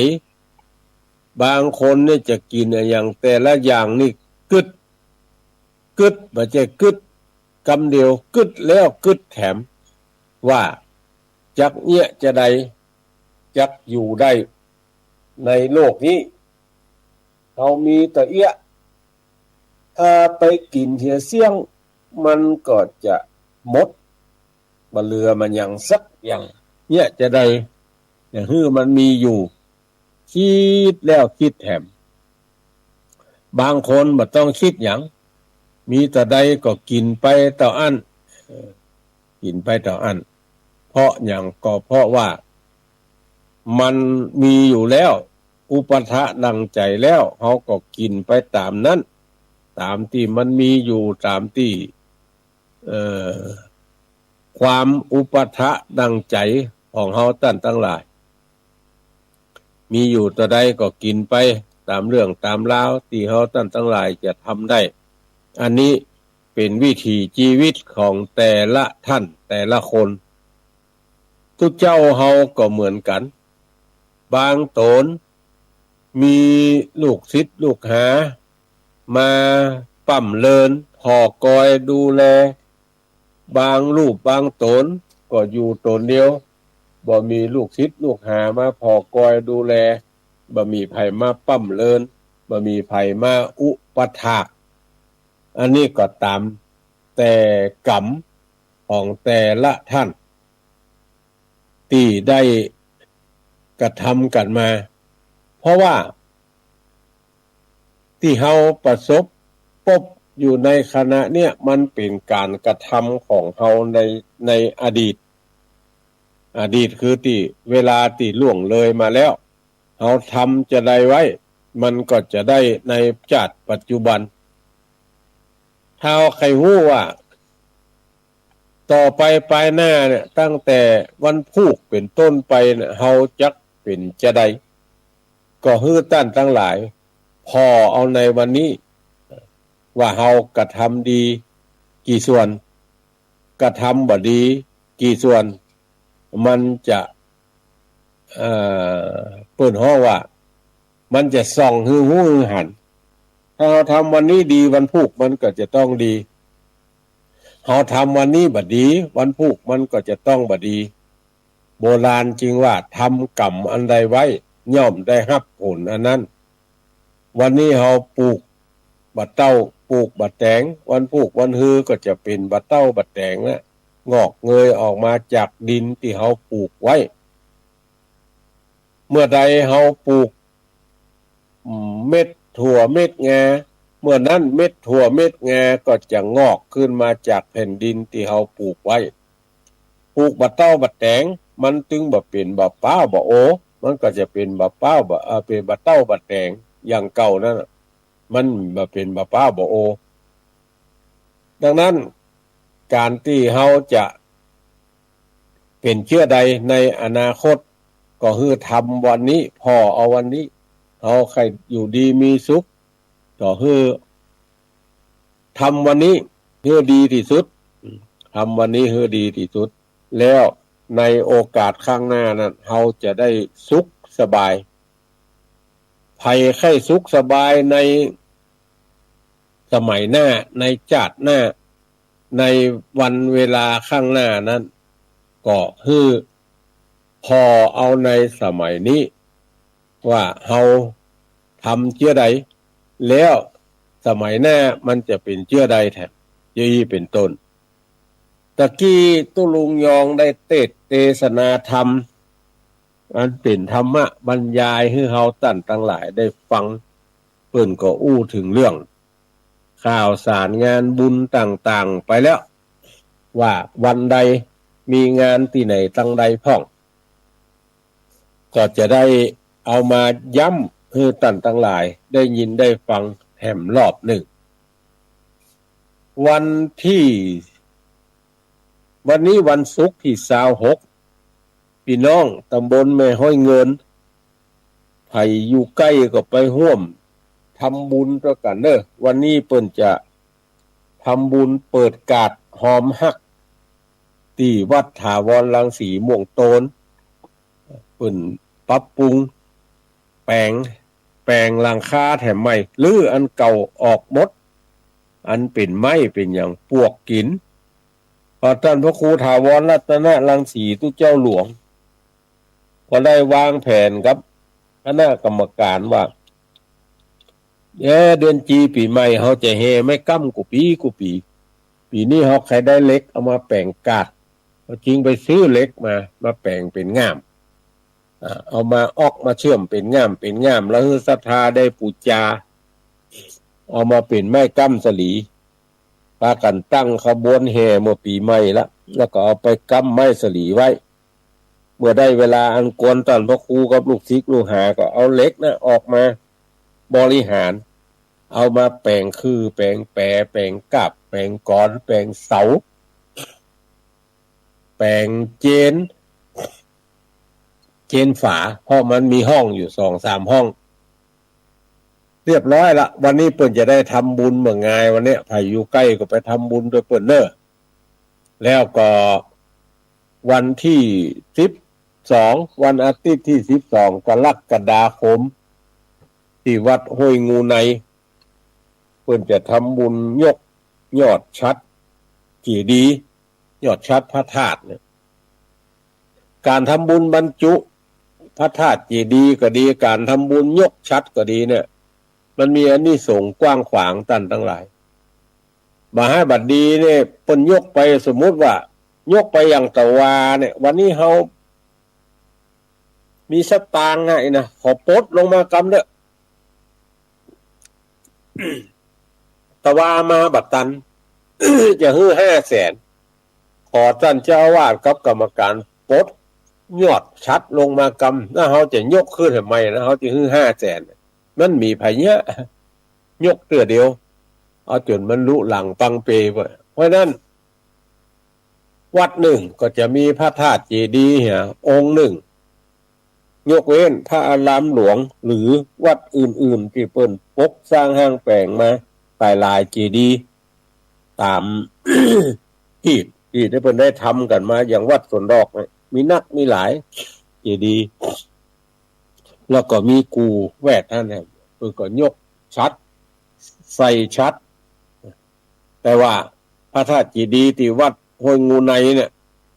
บางคนเนี่ยจะกิ๋นอะหยังแต่ละอย่างนี่กึ๊ด กึ๊ด บ่ใจ้กึ๊ดกำเดียว กึ๊ดแล้วกึ๊ดแถม ว่าจักเยียะจาใด จักอยู่ได้ในโลกนี้ เฮามีตะเอี้ยะ ถ้าไปกิ๋นเหียเสี้ยง มันก็จะหมด บ่เหลือมันหยังสักอย่าง เยียะจาใด อย่างหื้อมันมีอยู่ กึ๊ดแล้วกึ๊ดแถม บางคนบ่ต้องกึ๊ดหยัง มีเต้าใดก็กิ๋นไปเต้าอั้น เออ กิ๋นไปเต้าอั้น เพราะหยัง ก็เพราะว่ามันมีอยู่แล้ว อุปถะดังใจ๋แล้ว เฮาก็กิ๋นไปต๋ามนั้น ต๋ามตี้มันมีอยู่ ต๋ามตี้ เอ่อ ความอุปถะดังใจ๋ของเฮาต้านตังหลาย มีอยู่เต้าใดก็กิ๋นไปต๋ามเรื่องต๋ามราวตี้เฮาต้านตังหลายจะทำได้ อันนี้เป๋นวิถีจีวิตของแต่ละท่านแต่ละคน ตุ๊เจ้าเฮาก็เหมือนกั๋น บางต๋นมีลูกศิษย์ลูกหามาป้ำเริน ผ่อกอยดูแล บางรูปบางต๋นก็อยู่ต๋นเดียว บ่มีลูกศิษย์ลูกหามาผ่อกอยดูแล บ่มีใผมาป้ำเริน บ่มีใผมาอุปัฏฐาก อันนี้ก็ต๋ามแต่กรรมของแต่ละท่าน ตี้ได้กระทำกั๋นมา เพราะว่าตี้เฮาประสบปบอยู่ในขณะเนี้ย มันเป๋นก๋านกระทำของเฮาใน ในอดีต อดีตคือตี้เวลาตี้ล่วงเลยมาแล้ว เฮาทำจาใดไว้ มันก็จะได้ในจาติปัจจุบัน ถ้าเฮาใค่ฮู้ว่า ต่อไปปายหน้าเนี่ย ตั้งแต่วันพูกเป๋นต้นไปเนี่ย เฮาจักเป๋นจาใด ก็หื้อต้านตังหลายผ่อเอาในวันนี้ ว่าเฮากระทำดีกี่ส่วน กระทำบ่ดีกี่ส่วน มันจะ เอ่อ เปิ้นฮ้องว่า มันจะส่องหื้อฮู้หื้อหัน ถ้าเฮาทำวันนี้ดี วันพูกมันก็จะต้องดี เฮาทำวันนี้บ่ดี วันพูกมันก็จะต้องบ่ดี โบราณจึงว่า ทำกรรมอันใดไว้ ย่อมได้ฮับผลอันนั้น วันนี้เฮาปูกบ่าเต้าปูกบ่าแตง วันพูกวันฮือก็จะเป๋นบ่าเต้าบ่าแตงนะ งอกเงยออกมาจากดินตี้เฮาปูกไว้ เมื่อใดเฮาปูก อืม เม็ดถั่วเม็ดงา เมื่อนั้นเม็ดถั่วเม็ดงาก็จะงอกขึ้นมาจากแผ่นดินตี้เฮาปูกไว้ ปูกบ่าเต้าบ่าแตง มันตึงบ่เป๋นบ่าป๊าวบ่าโอ มันก็จะเป๋นบ่าป๊าวบ่า เอ่อ เป๋นบ่าเต้าบ่าแตงอย่างเก่านั้นน่ะ มันบ่เป๋นบ่าป๊าวบ่าโอ ดังนั้น ก๋านตี้เฮาจะเป๋นเจื้อใดในอนาคต ก็หื้อทำวันนี้ ผ่อเอาวันนี้ เฮาใค่อยู่ดีมีสุข ก็หื้อทำวันนี้หื้อดีตี้สุด ทำวันนี้หื้อดีตี้สุด แล้วในโอกาสข้างหน้านั้น เฮาจะได้สุขสบาย ใผใค่สุขสบายในสมัยหน้า ในจาติหน้า ในวันเวลาข้างหน้านั้น ก็หื้อผ่อเอาในสมัยนี้ ว่าเฮาทำเจื้อใด แล้วสมัยหน้ามันจะเป๋นเจื้อใดแถม อย่างอี้เป๋นต้น ตะกี้ตุ๊ลุงยองได้เตสน์เตสนาธรรม อันเป๋นธรรมะบรรยายหื้อเฮาต้านตังหลายได้ฟัง เปิ้นก็อู้เถิงเรื่องข่าวสารงานบุญต่างๆ ไปแล้ว ว่าวันใดมีงานตี้ไหนตังใดพ่อง ก็จะได้เอามาย้ำหื้อต้านตังหลายได้ยินได้ฟังแหมรอบนึ่ง วันตี้ วันนี้วันศุกร์ตี้ซาวหก ปี้น้องตำบลแม่ฮ้อยเงิน ใผอยู่ใก้ก็ไปฮ่วมทำบุญตวยกั๋นเน่อ วันนี้เปิ้นจะทำบุญเปิดกาดฮอมฮัก ตี้วัดถาวรรังสีม่วงโตน เปิ้นปรับปรุง แป๋ง แป๋งหลังคาแถมใหม่ รื้ออันเก่าออกหมด อันเป๋นไม้เป๋นหยังปวกกิ๋น พระต้านพระครูถาวรรัตนรังสีตุ๊เจ้าหลวง ก็ได้วางแผนกับคณะกรรมการว่า เอ๊ะ เดือนจีปี๋ใหม่เฮาจะแห่ไม้ก้ำกู้ปี๋กู้ปี๋ ปี๋นี้เฮาใค่ได้เหล็กเอามาแป๋งกาด ก็จึงไปซื้อเหล็กมา มาแป๋งเป๋นง่าม อ่า เอามาออกมาเชื่อมเป๋นง่าม เป๋นง่าม แล้วหื้อศรัทธาได้ปู๋จา เอามาเป๋นไม้ก้ำสะหลี ปากั๋นตั้งขบวนแห่เมื่อปี๋ใหม่ละ แล้วก็เอาไปก้ำไม้สะหลีไว้ เมื่อได้เวลาอันควร ต้านพระครูกับลูกศิษย์ลูกหาก็เอาเหล็กนะออกมาบริหาร เอามาแป๋งขื่อ แป๋งแป๋ แป๋งกาบ แป๋งกรอน แป๋งเสา แป๋งเจน เจนฝา เพราะมันมีห้องอยู่สองสามห้อง เรียบร้อยละ วันนี้เปิ้นจะได้ทำบุญเมื่องาย วันเนี้ย ใผอยู่ใก้ก็ไปทำบุญตวยเปิ้นเน่อ แล้วก็วันตี้สิบสอง วันอาทิตย์ตี้สิบสองกรกฎาคม ตี้วัดห้วยงูใน เปิ้นจะทำบุญยกยอดฉัตรเจดีย์ ยอดฉัตรพระธาตุเนี่ย ก๋านทำบุญบรรจุพระธาตุเจดีย์ก็ดี ก๋านทำบุญยกฉัตรก็ดีเนี่ย มันมีอานิสงส์กว้างขวาง ต้านตังหลาย บ่าฮ้ายบ่าดีเนี่ย เปิ้นยกไป สมมุติว่ายกไปอย่างตะวาเนี่ย วันนี้เฮามีสตางค์นะ ขอปลดลงมากำเต๊อะ ตะวามาบ่ตัน จะหื้อห้าแสน ขอต้านเจ้าอาวาสกับกรรมการปลดยอดฉัตรลงมากำ แล้วเฮาจะยกขึ้นหื้อใหม่นะ เฮาจะหื้อห้าแสน มันมีไผเยียะ ยกเตื้อเดียว เอาจ๋นมันลุหลังปังเปไป เพราะฉะนั้น วัดนึ่งก็จะมีพระธาตุเจดีย์เหียองค์นึ่ง ยกเว้นพระอารามหลวงหรือวัดอื่นๆ ตี้เปิ้นปกสร้างห้างแป๋งมาหลายๆ เจดีย์ ต๋ามตี้ ตี้เปิ้นได้ทำกั๋นมา อย่างวัดสวนดอกเนี่ย มีนักมีหลายเจดีย์ แล้วก็มีกู่แวดหั้นเนี่ย เปิ้นก็ยกฉัตร ใส่ฉัตร แต่ว่าพระธาตุเจดีย์ตี้วัดห้วยงูในเนี่ย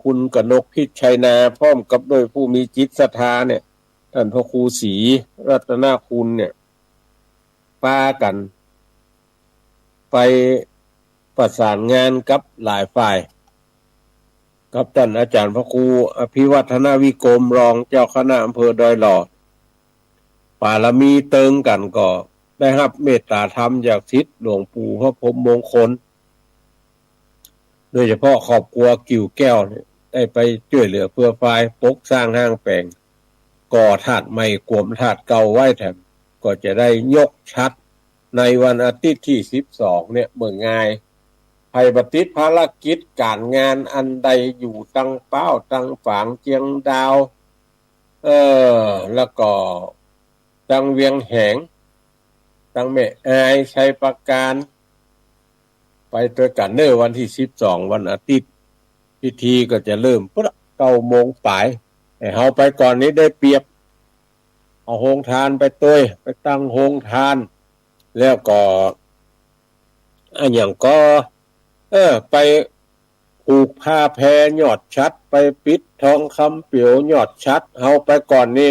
คุณกนกพิชชัยนา พร้อมกับด้วยผู้มีจิตศรัทธาเนี่ย ต้านพระครูศรีรัตนคุณเนี่ย ปากั๋นไปประสานงานกับหลายฝ่าย กับต้านอาจ๋ารย์พระครูอภิวัฒนวิกรม รองเจ้าคณะอำเภอดอยหล่อ ปารมีเติงกั๋นก็ได้ฮับเมตตาธรรมจากศิษย์หลวงปู่พระพรหมมงคล โดยเฉพาะครอบครัวกิ่วแก้วเนี่ย ได้ไปจ้วยเหลือเฟื่อฟายปกสร้างห้างแป๋ง ก่อธาตุใหม่กวมธาตุเก่าไว้แถม ก็จะได้ยกฉัตรในวันอาทิตย์ตี้สิบสองเนี่ย เมื่องาย ใผบ่ติดภารกิจก๋านงานอันใด อยู่ตังป๊าวตังฝาง เจียงดาว เออ แล้วก็ตังเวียงแหง ตังแม่อาย ชัยปราการ ไปตวยกั๋นเน่อ วันตี้สิบสอง วันอาทิตย์ พิธีก็จะเริ่มปุ๊บละ เก้าโมงป๋าย หื้อเฮาไปก่อนนี้ได้เปรียบ เอาโฮงทานไปตวย ไปตั้งโฮงทาน แล้วก็ อะหยังก็ เออ ไปผูกผ้าแพยอดฉัตร ไปปิดทองคำเปลวยอดฉัตร เฮาไปก่อนนี้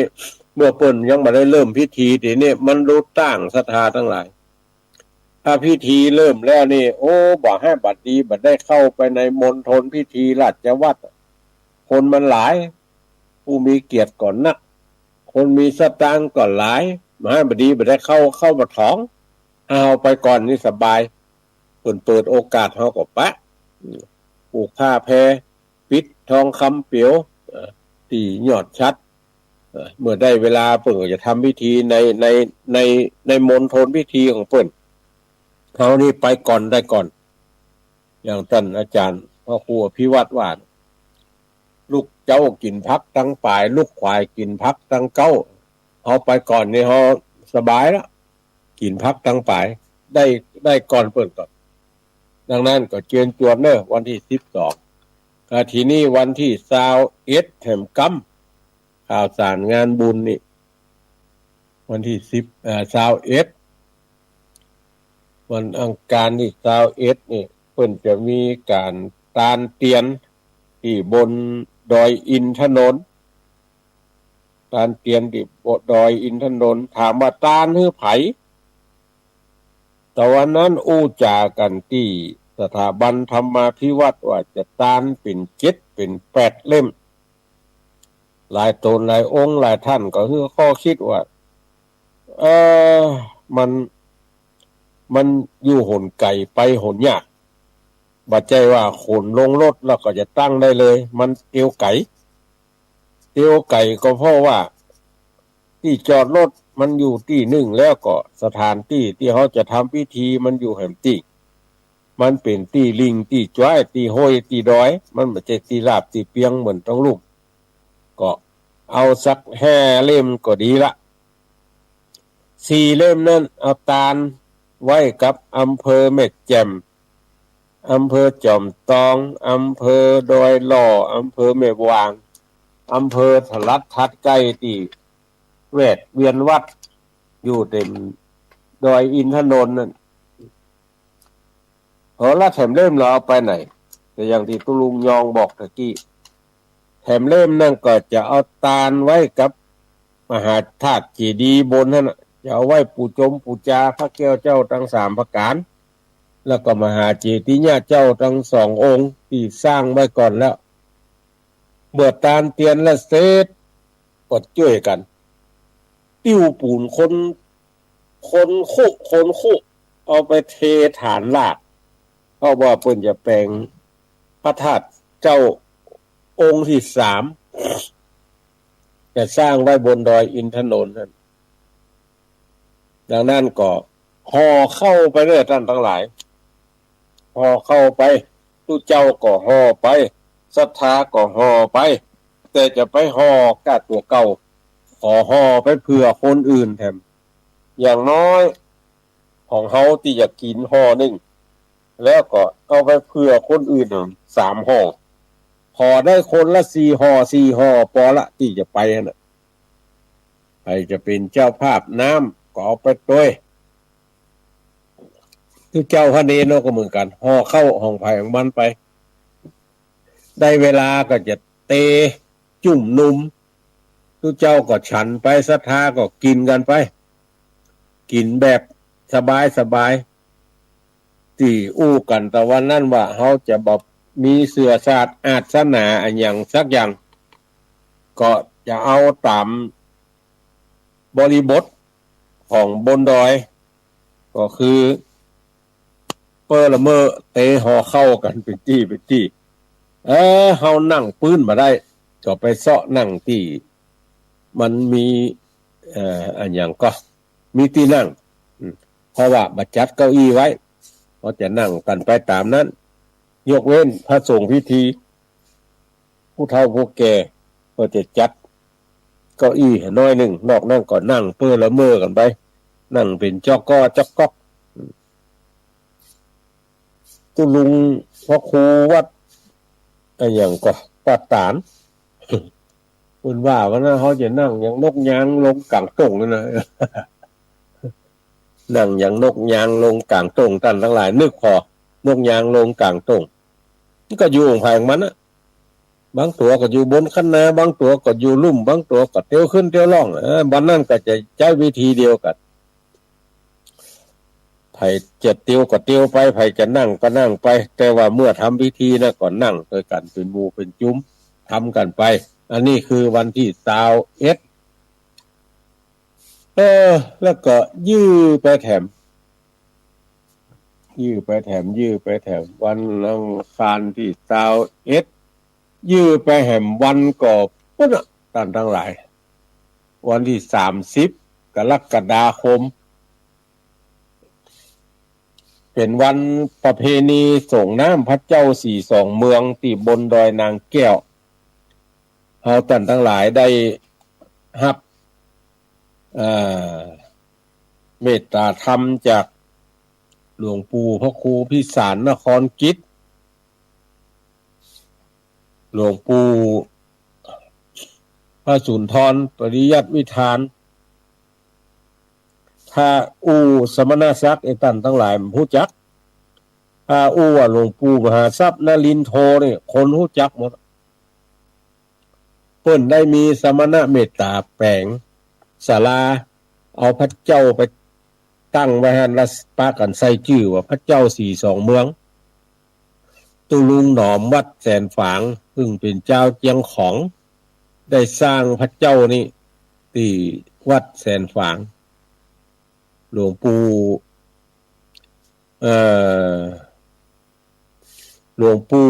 เมื่อเปิ้นยังบ่ได้เริ่มพิธี ตี้นี้มันหลุดต้านศรัทธาตังหลาย ถ้าพิธีเริ่มแล้วนี่ โอ้ บ่าฮ้ายบ่าดี บ่ได้เข้าไปในมณฑลพิธีราชวัตร คนมันหลาย ผู้มีเกียรติก็นัก คนมีสตางค์ก็หลาย บ่าฮ้ายบ่าดี บ่ได้เข้า เข้าบ่ถ่อง เฮาไปก่อนนี่สบาย เปิ้นเปิดโอกาสเฮาก็ปะ ผูกผ้าแพย ปิดทองคำเปลวย เอ่อ ตี้ยอดฉัตร เอ่อ เมื่อได้เวลาเปิ้นก็จะทำพิธีใน ใน ใน ในมณฑลพิธีของเปิ้น เฮานี่ไปก่อนได้ก่อน อย่างต้านอาจ๋ารย์พระครูอภิวัฒน์ว่า ลูกเจ๊ากิ๋นผักตังป๋าย ลูกขวายกิ๋นผักตังเก๊า เฮาไปก่อนนี่เฮาสบายละ กิ๋นผักตังป๋าย ได้ ได้ก่อนเปิ้นก่อน ดังนั้นก็เจิญจวนเน่อ วันตี้สิบสอง ก็ทีนี้วันตี้ซาวเอ็ดแถมกำ ข่าวสารงานบุญนี่ วันตี้สิบ เอ่อ ซาวเอ็ด วันอังคารตี้ซาวเอ็ดนี่ เปิ้นจะมีก๋านตานเตียนตี้บนดอยอินทนนท์ ตานเตียนตี้บนดอยอินทนนท์ ถามว่าตานหื้อใผ ตะวันนั้นอู้จ๋ากั๋นตี้สถาบันธรรมาภิวัฒน์ว่าจะตานเป๋นเจ็ดเป๋นแปดเล่ม หลายต๋นหลายองค์หลายต้านก็หื้อข้อคิดว่า เออ มัน มันอยู่หนไก๋ไปหนยาก บ่ใจ้ว่าขนลงรถแล้วก็จะตั้งได้เลย มันเตียวไก๋ เตียวไก๋ก็เพราะว่าตี้จอดรถมันอยู่ตี้นึ่ง แล้วก็สถานตี้ตี้เฮาจะทำพิธีมันอยู่แหมตี้ มันเป๋นตี้ลิ่งตี้จ๊วยตี้ห้วยตี้ดอย มันบ่ใจ้ตี้ราบตี้เปียงเหมือนตางลุ่ม ก็เอาสักห้าเล่มก็ดีละ สี่เล่มนั้นเอาตานไว้กับอำเภอแม่แจ่ม อำเภอจอมตอง อำเภอดอยหล่อ อำเภอแม่วาง อำเภอถลัดถัดใก้ตี้แวดเวียนวัด อยู่เต็มดอยอินทนนท์นั่น เออ แล้วแถมเล่มเราเอาไปไหน แต่อย่างตี้ตุ๊ลุงยองบอกตะกี้ แถมเล่มนั่นก็จะเอาตานไว้กับมหาธาตุเจดีย์บนนั่นน่ะ จะเอาไว้ปู๋จมปู๋จาพระแก้วเจ้าตังสามประก๋าน แล้วก็มหาเจติยะเจ้าตังสององค์ตี้สร้างไว้ก่อนแล้ว เมื่อตานเตียนละเสร็จ ก็จ้วยกั๋น ติ้วปู๋นคน คนคุ คนคุ เอาไปเทฐานราก เพราะว่าเปิ้นจะแป๋งพระธาตุเจ้าองค์ตี้สาม จะสร้างไว้บนดอยอินทนนท์นั่น ดังนั้นก็ห่อข้าวไปเน่อต้านตังหลาย ห่อข้าวไป ตุ๊เจ้าก็ห่อไป ศรัทธาก็ห่อไป แต่จะไปห่อก้าตั๋วเก่า ขอห่อไปเผื่อคนอื่นแถม อย่างน้อยของเฮาตี้จะกิ๋นห่อนึ่ง แล้วก็เอาไปเผื่อคนอื่นสามห่อ ขอได้คนละสี่ห่อ สี่ห่อปอละตี้จะไปหั้นน่ะ ใผจะเป๋นเจ้าภาพน้ำก็เอาไปตวย ตุ๊เจ้าพระเณรเนาะก็เหมือนกั๋น ห่อข้าวของใผของมันไป ได้เวลาก็จะเต จุ่มนุม ตุ๊เจ้าก็ฉันไป ศรัทธาก็กิ๋นกั๋นไป กิ๋นแบบสบายๆ ตี้อู้กั๋นตะวันนั้นว่าเฮาจะบ่มีเสื่อสาสน์อาสนะอะหยังสักอย่าง ก็จะเอาต๋ามบริบทของบนดอย ก็คือ เป้อละเม่อเตห่อข้าวกั๋นเป๋นตี้เป๋นตี้ เออ เฮานั่งปื๊นบ่ได้ ก็ไปเซาะนั่งตี้มันมี เอ่อ อะหยังก็ มีตี้นั่ง อืม เพราะว่าบ่จัดเก้าอี้ไว้ ก็จะนั่งกั๋นไปต๋ามนั้น ยกเว้นพระสงฆ์พิธี ผู้เฒ่าผู้แก่ก็จะจัดเก้าอี้หน้อยนึ่ง นอกนั้นก็นั่งเป้อละเม่อกั๋นไป นั่งเป๋นจ๊อกก๊อกจ๊อกก๊อก ตุ๊ลุงพระครูวัดอะหยังก็ ป่าต๋าน เปิ้นว่าวันนั้นเฮาจะนั่งอย่างนกยางลงก๋างต้งนั่นนะ นั่งอย่างนกยางลงก๋างต้ง ต้านตังหลายนึกผ่อ นกยางลงก๋างต้ง มันก็อยู่ของใผของมันน่ะ บางตั๋วก็อยู่บนคันนา บางตั๋วก็อยู่ลุ่ม บางตั๋วก็เตียวขึ้นเตียวล่อง เออ วันนั้นก็จะใจ๊วิธีเดียวกั๋น ใผจะเตียวก็เตียวไป ใผจะนั่งก็นั่งไป แต่ว่าเมื่อทำพิธีนะก็นั่งตวยกั๋นเป๋นหมู่เป๋นจุ๊ม ทำกั๋นไป อันนี้คือวันตี้ซาวเอ็ด เออ แล้วก็ยื้อไปแถม ยื้อไปแถม ยื้อไปแถม วันอังคารตี้ซาวเอ็ด ยื้อไปแหมวันก็ปุ้นน่ะ ต้านตังหลาย วันตี้สามสิบกรกฎาคม เป๋นวันประเพณีส่งน้ำพระเจ้าสี่สองเมืองตี้บนดอยนางแก้ว เฮาต้านตังหลายได้ฮับ เอ่อ เมตต๋าธรรมจากหลวงปู่พระครูพิสารนครกิจ หลวงปู่พระสุนทรปริยัติวิธาน ถ้าอู้สมณศักดิ์ไอ้ต้านตังหลายฮู้จัก ถ้าอู้ว่าหลวงปู่มหาทรัพย์นรินทโธนี่ คนฮู้จักหมด เปิ้นได้มีสมณะเมตต๋าแป๋งศาลา เอาพระเจ้าไปตั้งไว้หั้น แล้วปะกั๋นใส่จื้อว่าพระเจ้าสี่สองเมือง ตุ๊ลุงหนอมวัดแสนฝาง ซึ่งเป๋นจาวเจียงของ ได้สร้างพระเจ้านี้ตี้วัดแสนฝาง หลวงปู่ เอ่อ หลวงปู่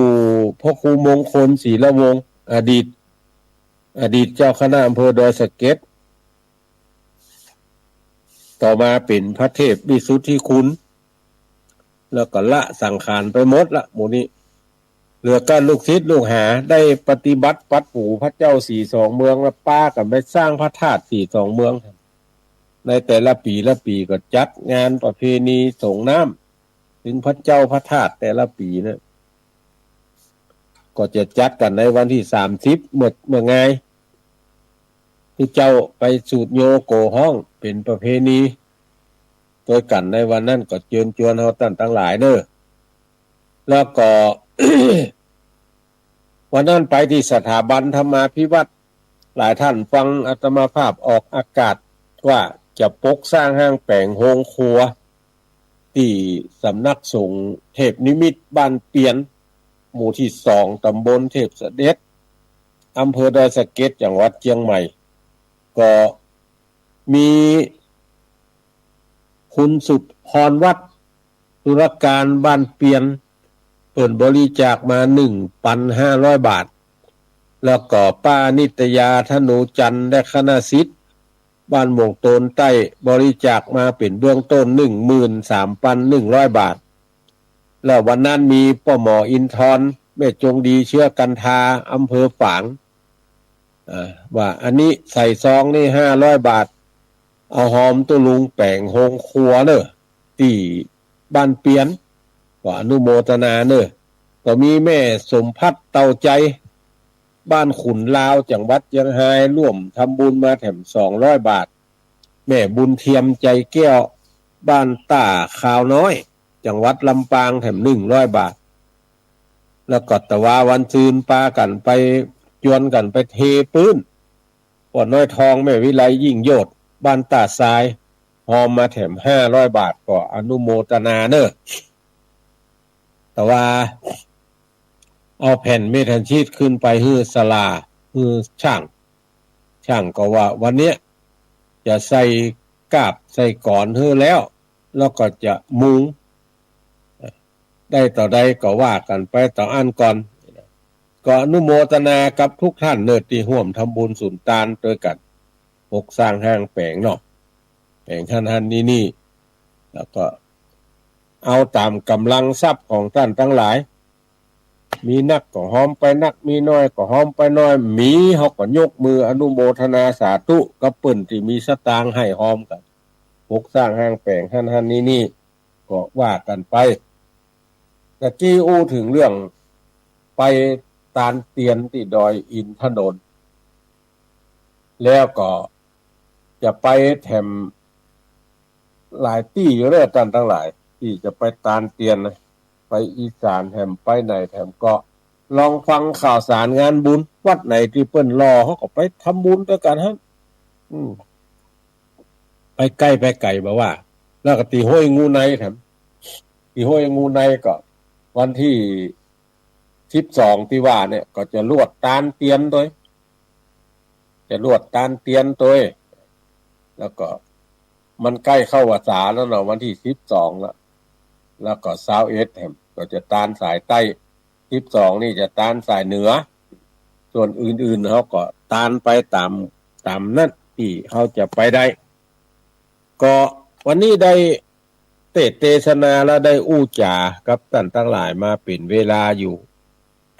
พระครูมงคลศิลวงศ์ อดีต อดีตเจ้าคณะอำเภอดอยสะเก็ด ต่อมาเป๋นพระเทพวิสุทธิคุณ แล้วก็ละสังขารไปหมดละ หมู่นี้ เหลือก้าลูกศิษย์ลูกหาได้ปฏิบัติปัดปู๋พระเจ้าสี่สองเมือง แล้วปากั๋นไปสร้างพระธาตุสี่สองเมือง ในแต่ละปี๋ละปี๋ก็จัดงานประเพณีสรงน้ำ เถิงพระเจ้าพระธาตุแต่ละปี๋นะ ก็จะจัดกั๋นในวันตี้สามสิบ เมื่อ เมื่อไง ผู้เจ้าไปสูดโยโกฮ้องเป๋นประเพณีตวยกั๋นในวันนั้น ก็เจิญจวนเฮาต้านตังหลายเน่อ แล้วก็ วันนั้นไปตี้สถาบันธรรมาภิวัฒน์ หลายต้านฟังอาตมาภาพออกอากาศว่าจะปกสร้างห้างแป๋งโฮงครัว ตี้สำนักสงฆ์เทพนิมิตบ้านเปียน หมู่ตี้สอง ต๋ำบลเทพเสด็จ อำเภอดอยสะเก็ด จังหวัดเจียงใหม่ ก็มีคุณสุภรวัฒน์ ธุรการบ้านเปียน เปิ้นบริจาคมาหนึ่งปันห้าร้อยบาท แล้วก็ป้านิตยา ธนูจันทร์ และคณะศิษย์ บ้านหม่งโตนใต้ บริจาคมาเป๋นเบื้องต้นหนึ่งหมื่นสามปันหนึ่งร้อยบาท แล้ววันนั้นมีป้อหมออินทร์ แม่จงดี เชื้อกันทา อำเภอฝาง อ่า ว่าอันนี้ใส่ซองนี่ห้าร้อยบาท เอาฮอมตุ๊ลุงแป๋งโฮงครัวเน่อ ตี้บ้านเปียน ก็อนุโมทนาเน่อ ก็มีแม่สมภัทร เต้าใจ บ้านขุนลาว จังหวัดเจียงฮาย ร่วมทำบุญมาแถมสองร้อยบาท แม่บุญเทียม ใจแก้ว บ้านต้าคาวน้อย จังหวัดลำปาง แถมหนึ่งร้อยบาท แล้วก็ตะวาวันซืนปากั๋นไป จวนกั๋นไปเทปื๊น ป้อน้อยทอง แม่วิไล ยิ่งโยชน์ บ้านต้าทราย ฮอมมาแถมห้าร้อยบาท ก็อนุโมทนาเน่อ ตะวาเอาแผ่นเมธัญชีทขึ้นไปหื้อสลา หื้อช่าง ช่างก็ว่าวันเนี้ยจะใส่กาบใส่กรอนหื้อแล้ว แล้วก็จะมุง ได้เต้าใดก็ว่ากั๋นไปเต้าอั้นก่อน ก็อนุโมทนากับทุกท่านเน่อตี้ฮ่วมทำบุญสุนตานตวยกั๋น ปกสร้างห้างแป๋งเนาะ แป๋งหั้นๆ นี่ๆ แล้วก็เอาต๋ามก๋ำลังทรัพย์ของต้านตังหลาย มีนักก็ฮอมไปนัก มีน้อยก็ฮอมไปน้อย มีเฮาก็ยกมืออนุโมทนาสาธุกับเปิ้นตี้มีสตางค์หื้อฮอมกั๋น ปกสร้างห้างแป๋งหั้นๆ นี่ๆ ก็ว่ากั๋นไป ตะกี้อู้เถิงเรื่องไปตานเตียนตี้ดอยอินทนนท์ แล้วก็จะไปแถมหลายตี้อยู่เน่อต้านตังหลาย ตี้จะไปตานเตียนนะ ไปอีสานแถมไปไหนแถมก็ ลองฟังข่าวสารงานบุญ วัดไหนตี้เปิ้นหล่อเฮาก็ไปทำบุญตวยกั๋นหั้น อืม ไปใก้ไปไก๋บ่ว่า แล้วก็ตี้ห้วยงูในแถม ตี้ห้วยงูในก็วันตี้สิบสองตี้ว่าเนี่ย ก็จะลวดตานเตียนตวย จะลวดตานเตียนตวย แล้วก็มันใก้เข้าพรรษาแล้วเนาะ วันตี้สิบสองแล้ว แล้วก็ซาวเอ็ดแถมก็จะตานสายใต้ สิบสองนี่จะตานสายเหนือ ส่วนอื่นๆ เฮาก็ตานไปต๋าม ต๋ามนั้นตี้เฮาจะไปได้ ก็วันนี้ได้เตสน์เตสนาและได้อู้จ๋ากับต้านตังหลายมาเป๋นเวลาอยู่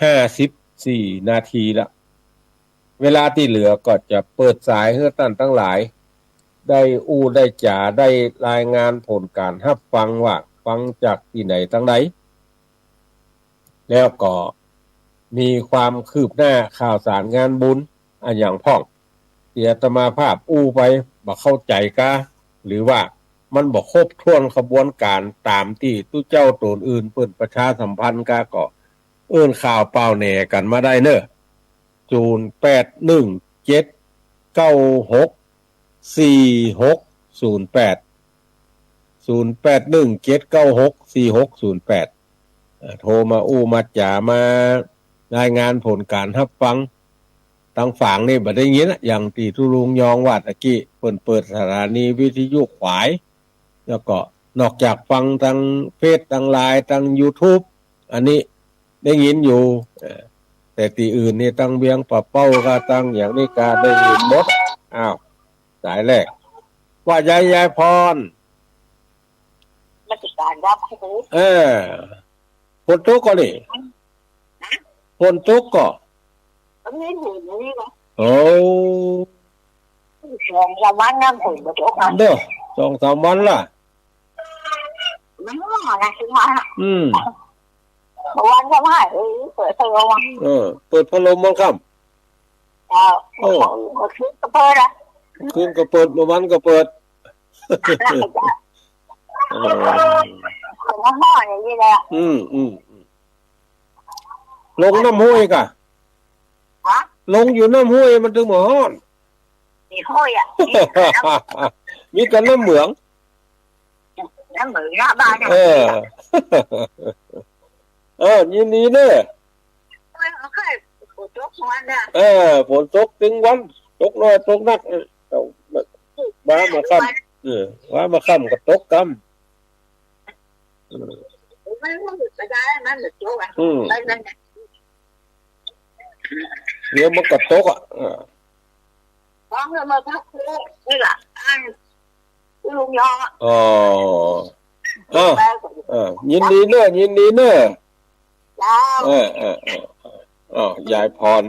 ห้าสิบสี่นาทีละ เวลาตี้เหลือก็จะเปิดสายหื้อต้านตังหลาย ได้อู้ได้จ๋า ได้รายงานผลก๋านฮับฟังว่าฟังจากตี้ไหนตังใด แล้วก็มีความคืบหน้าข่าวสารงานบุญอะหยังพ่อง ตี้อาตมาภาพอู้ไปบ่เข้าใจ๋กา หรือว่ามันบ่ครบถ้วนขบวนก๋านต๋ามตี้ตุ๊เจ้าต๋นอื่นเปิ้นประชาสัมพันธ์กา ก็เอิ้นข่าวเป่าแหน่กั๋นมาได้เน่อ ศูนย์แปดหนึ่งเจ็ดเก้าหกสี่หกศูนย์แปด ศูนย์แปดหนึ่งเจ็ดเก้าหกสี่หกศูนย์แปด อ่า โทรมาอู้มาจ๋ามารายงานผลก๋านฮับฟัง ตางฝางนี่บ่ได้ยินอะ อย่างตี้ตุ๊ลุงยองว่าตะกี้ เปิ้นเปิดสถานีวิทยุขวาย แล้วก็ นอกจากฟังตางเฟซ ตางไลน์ ตางยูทูบ อันนี้ได้ยินอยู่ เออ แต่ตี้อื่นนี่ ตางเวียงป่าเป้าก็ ตางอย่างนี้ก็ได้ยินหมด อ้าว สายแรก ว่าไง ยายพร ราชการรับให้รู้ เออ ฝนตกก่อนี่ ฮะ ฝนตกก่อ มันไม่ถึงนี่นะ โอ้ สองสามวันนะ ฝนบ่ตกอ่ะ เด้อ สองสามวันละ มันร้อนนะ คือว่า อืม เมื่อวานก็ว่า เออ เปิดพัดลมอ่ะ เออ เปิดพัดลมบางค่ำ เออ โอ้ เมื่อคืนก็เปิดอ่ะ เมื่อคืนก็เปิด เมื่อวานก็เปิด เออ มันร้อนอย่างนี้เลยอ่ะ อืม อืม อืม ลงน้ำห้วยก่ะ ฮะ ลงอยู่น้ำห้วยมันตึงบ่ฮ้อน มีห้วยอ่ะ มีแต่น้ำเหมือง น้ำเหมืองหน้าบ้านอ่ะ เออ เออ ยินดีเน้อ เออ โอเค ฝนตกทั้งวันเนี่ย เออ ฝนตกตึงวัน ตกน้อยตกนัก เออ เอา ว่ามาค่ำ เออ ว่ามาค่ำก็ตกกำ เออ มันก็หยุดไม่ได้ มันหยุดตกอ่ะ อืม ไปนั่นแหละ เดี๋ยวมันก็ตกอ่ะ เออ ฟ้องเรื่องมาพักคุกนี่แหละ อัน ลุงยอ อ๋อ เออ เออ ยินดีเน้อ ยินดีเน้อ เจ้า เออ เออ เออ เออ อ้าว ยายพร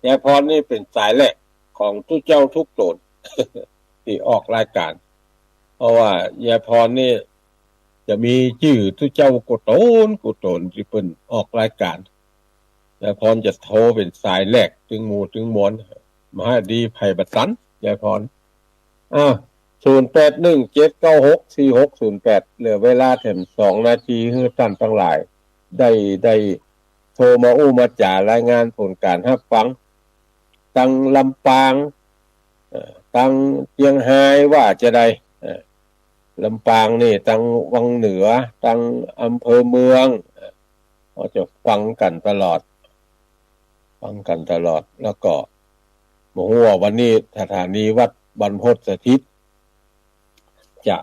ยายพรนี่เป๋นสายแรกของตุ๊เจ้าตุ๊กโตน ตี้ออกรายก๋าน เพราะว่ายายพรนี่จะมีจื้อตุ๊เจ้ากู้โตนกู้โตนตี้เปิ้นออกรายก๋าน ยายพรจะโทรเป๋นสายแรกตึงหมู่ตึงมวล มหาดีไพบ่ตัน ยายพร อ้าว ศูนย์แปดหนึ่ง เจ็ดเก้าหก สี่หกศูนย์แปด เหลือเวลาแถมสองนาที หื้อต้านตังหลายได้ ได้โทรมาอู้มาจ๋ารายงานผลก๋านฮับฟัง ตังลำปาง เอ่อ ตังเจียงฮายว่าจะใด เอ่อ ลำปางนี่ ตังวังเหนือ ตังอำเภอเมือง เอ่อ ก็จะฟังกั๋นตลอด ฟังกั๋นตลอด แล้วก็บ่ฮู้ว่าวันนี้สถานีวัดบรรพตสถิต จะ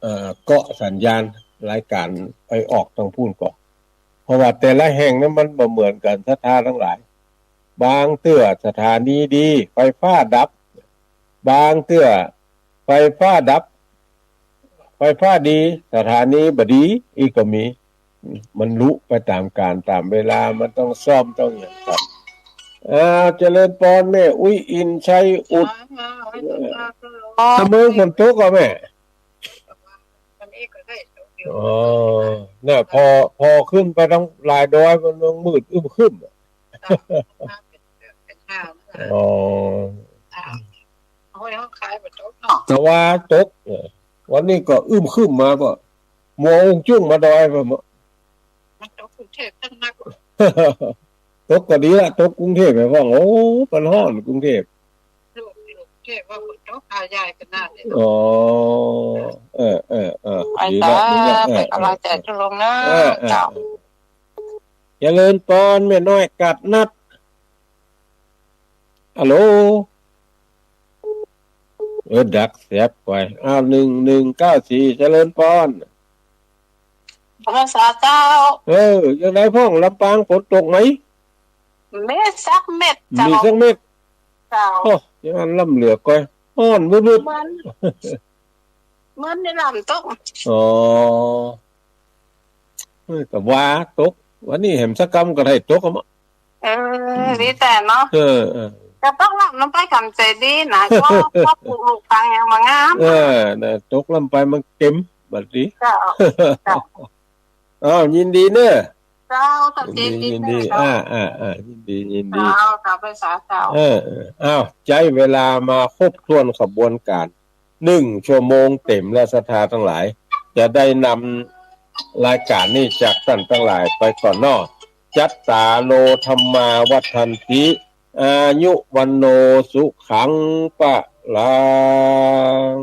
เอ่อ เกาะสัญญาณรายก๋านไปออกตางปู๊นก่อ เพราะว่าแต่ละแห่งนั้นมันบ่เหมือนกั๋น ศรัทธาตังหลาย บางเตื้อสถานีดี ไฟฟ้าดับ บางเตื้อไฟฟ้าดับ ไฟฟ้าดี สถานีบ่ดี อี้ก็มี มันลุไปต๋ามกาลต๋ามเวลา มันต้องซ่อมต้องหยังกั๋น อ่า เจริญปอนแม่อุ๊ยอินทร์ชัยอุดร ตะเมิงฝนตกก่อแม่ อ๋อ เนี่ย ผ่อ ผ่อขึ้นไปตังหลายดอย มันมืดอึมครึมอะ อ๋อ แต่ว่าตก เออ วันนี้ก็อึมครึมมา ก็มัวอุ้งจุ้งมาดอยไปหมด มันตกกรุงเทพฯตั้งนัก ตกก็ดีละ ตกกรุงเทพฯ แม่พ่อง โอ้ มันฮ้อนกรุงเทพฯ ลูก ลูกเทพฯว่าฝนตก หายายขนาดนี้ อ๋อ เออ เออ เออ ไป ดีละ เจ้า ดีละ เออ เป๋นก๋ำลังใจ๋ เออ จุลงค์นะ เออ เออ เจ้า เออ เจริญปอนแม่น้อยกาดนัด ฮัลโหล เออ ดักแสบกว่า อ้าว หนึ่งหนึ่งเก้าสี่ เจริญปอน พรรษาเจ้า เออ จั่งใดพ่อง ลำปางฝนตกไหม มีสักเม็ด มีสักเม็ด เจ้า โอ้ อย่างนั้นล้ำเหลือก้อย ฮ้อนวืดๆ เหมือน เหมือนในลำตก อ๋อ เออ แต่ว่าตก วันนี้แหมสักกำก็ได้ตกอะมั้ง เออ ดีแต่เนาะ เออ เออ จะตกล้ำลงไปกำใจ๋ดีนะ ก็ ก็ปลูกลูกปังอย่างมางาม เออ นะ ตกล้ำไปมันเก็ม บัดนี้ เจ้า เจ้า อ้าว ยินดีเน้อ เจ้า เจ้า ยินดี ยินดี ยินดี เจ้า อ่า อ่า อ่า ยินดี ยินดี เจ้า เจ้า พรรษาเจ้า เออ เออ อ้าว ใจ๊เวลามาครบถ้วนขบวนก๋าน หนึ่งชั่วโมงเต๋มแล้ว ศรัทธาตังหลาย จะได้นำรายก๋านนี้จากต้านตังหลายไปก่อนเนาะ จัตตาโร ธัมมา วัฑฒันติ อายุ วัณโณ สุขัง พลัง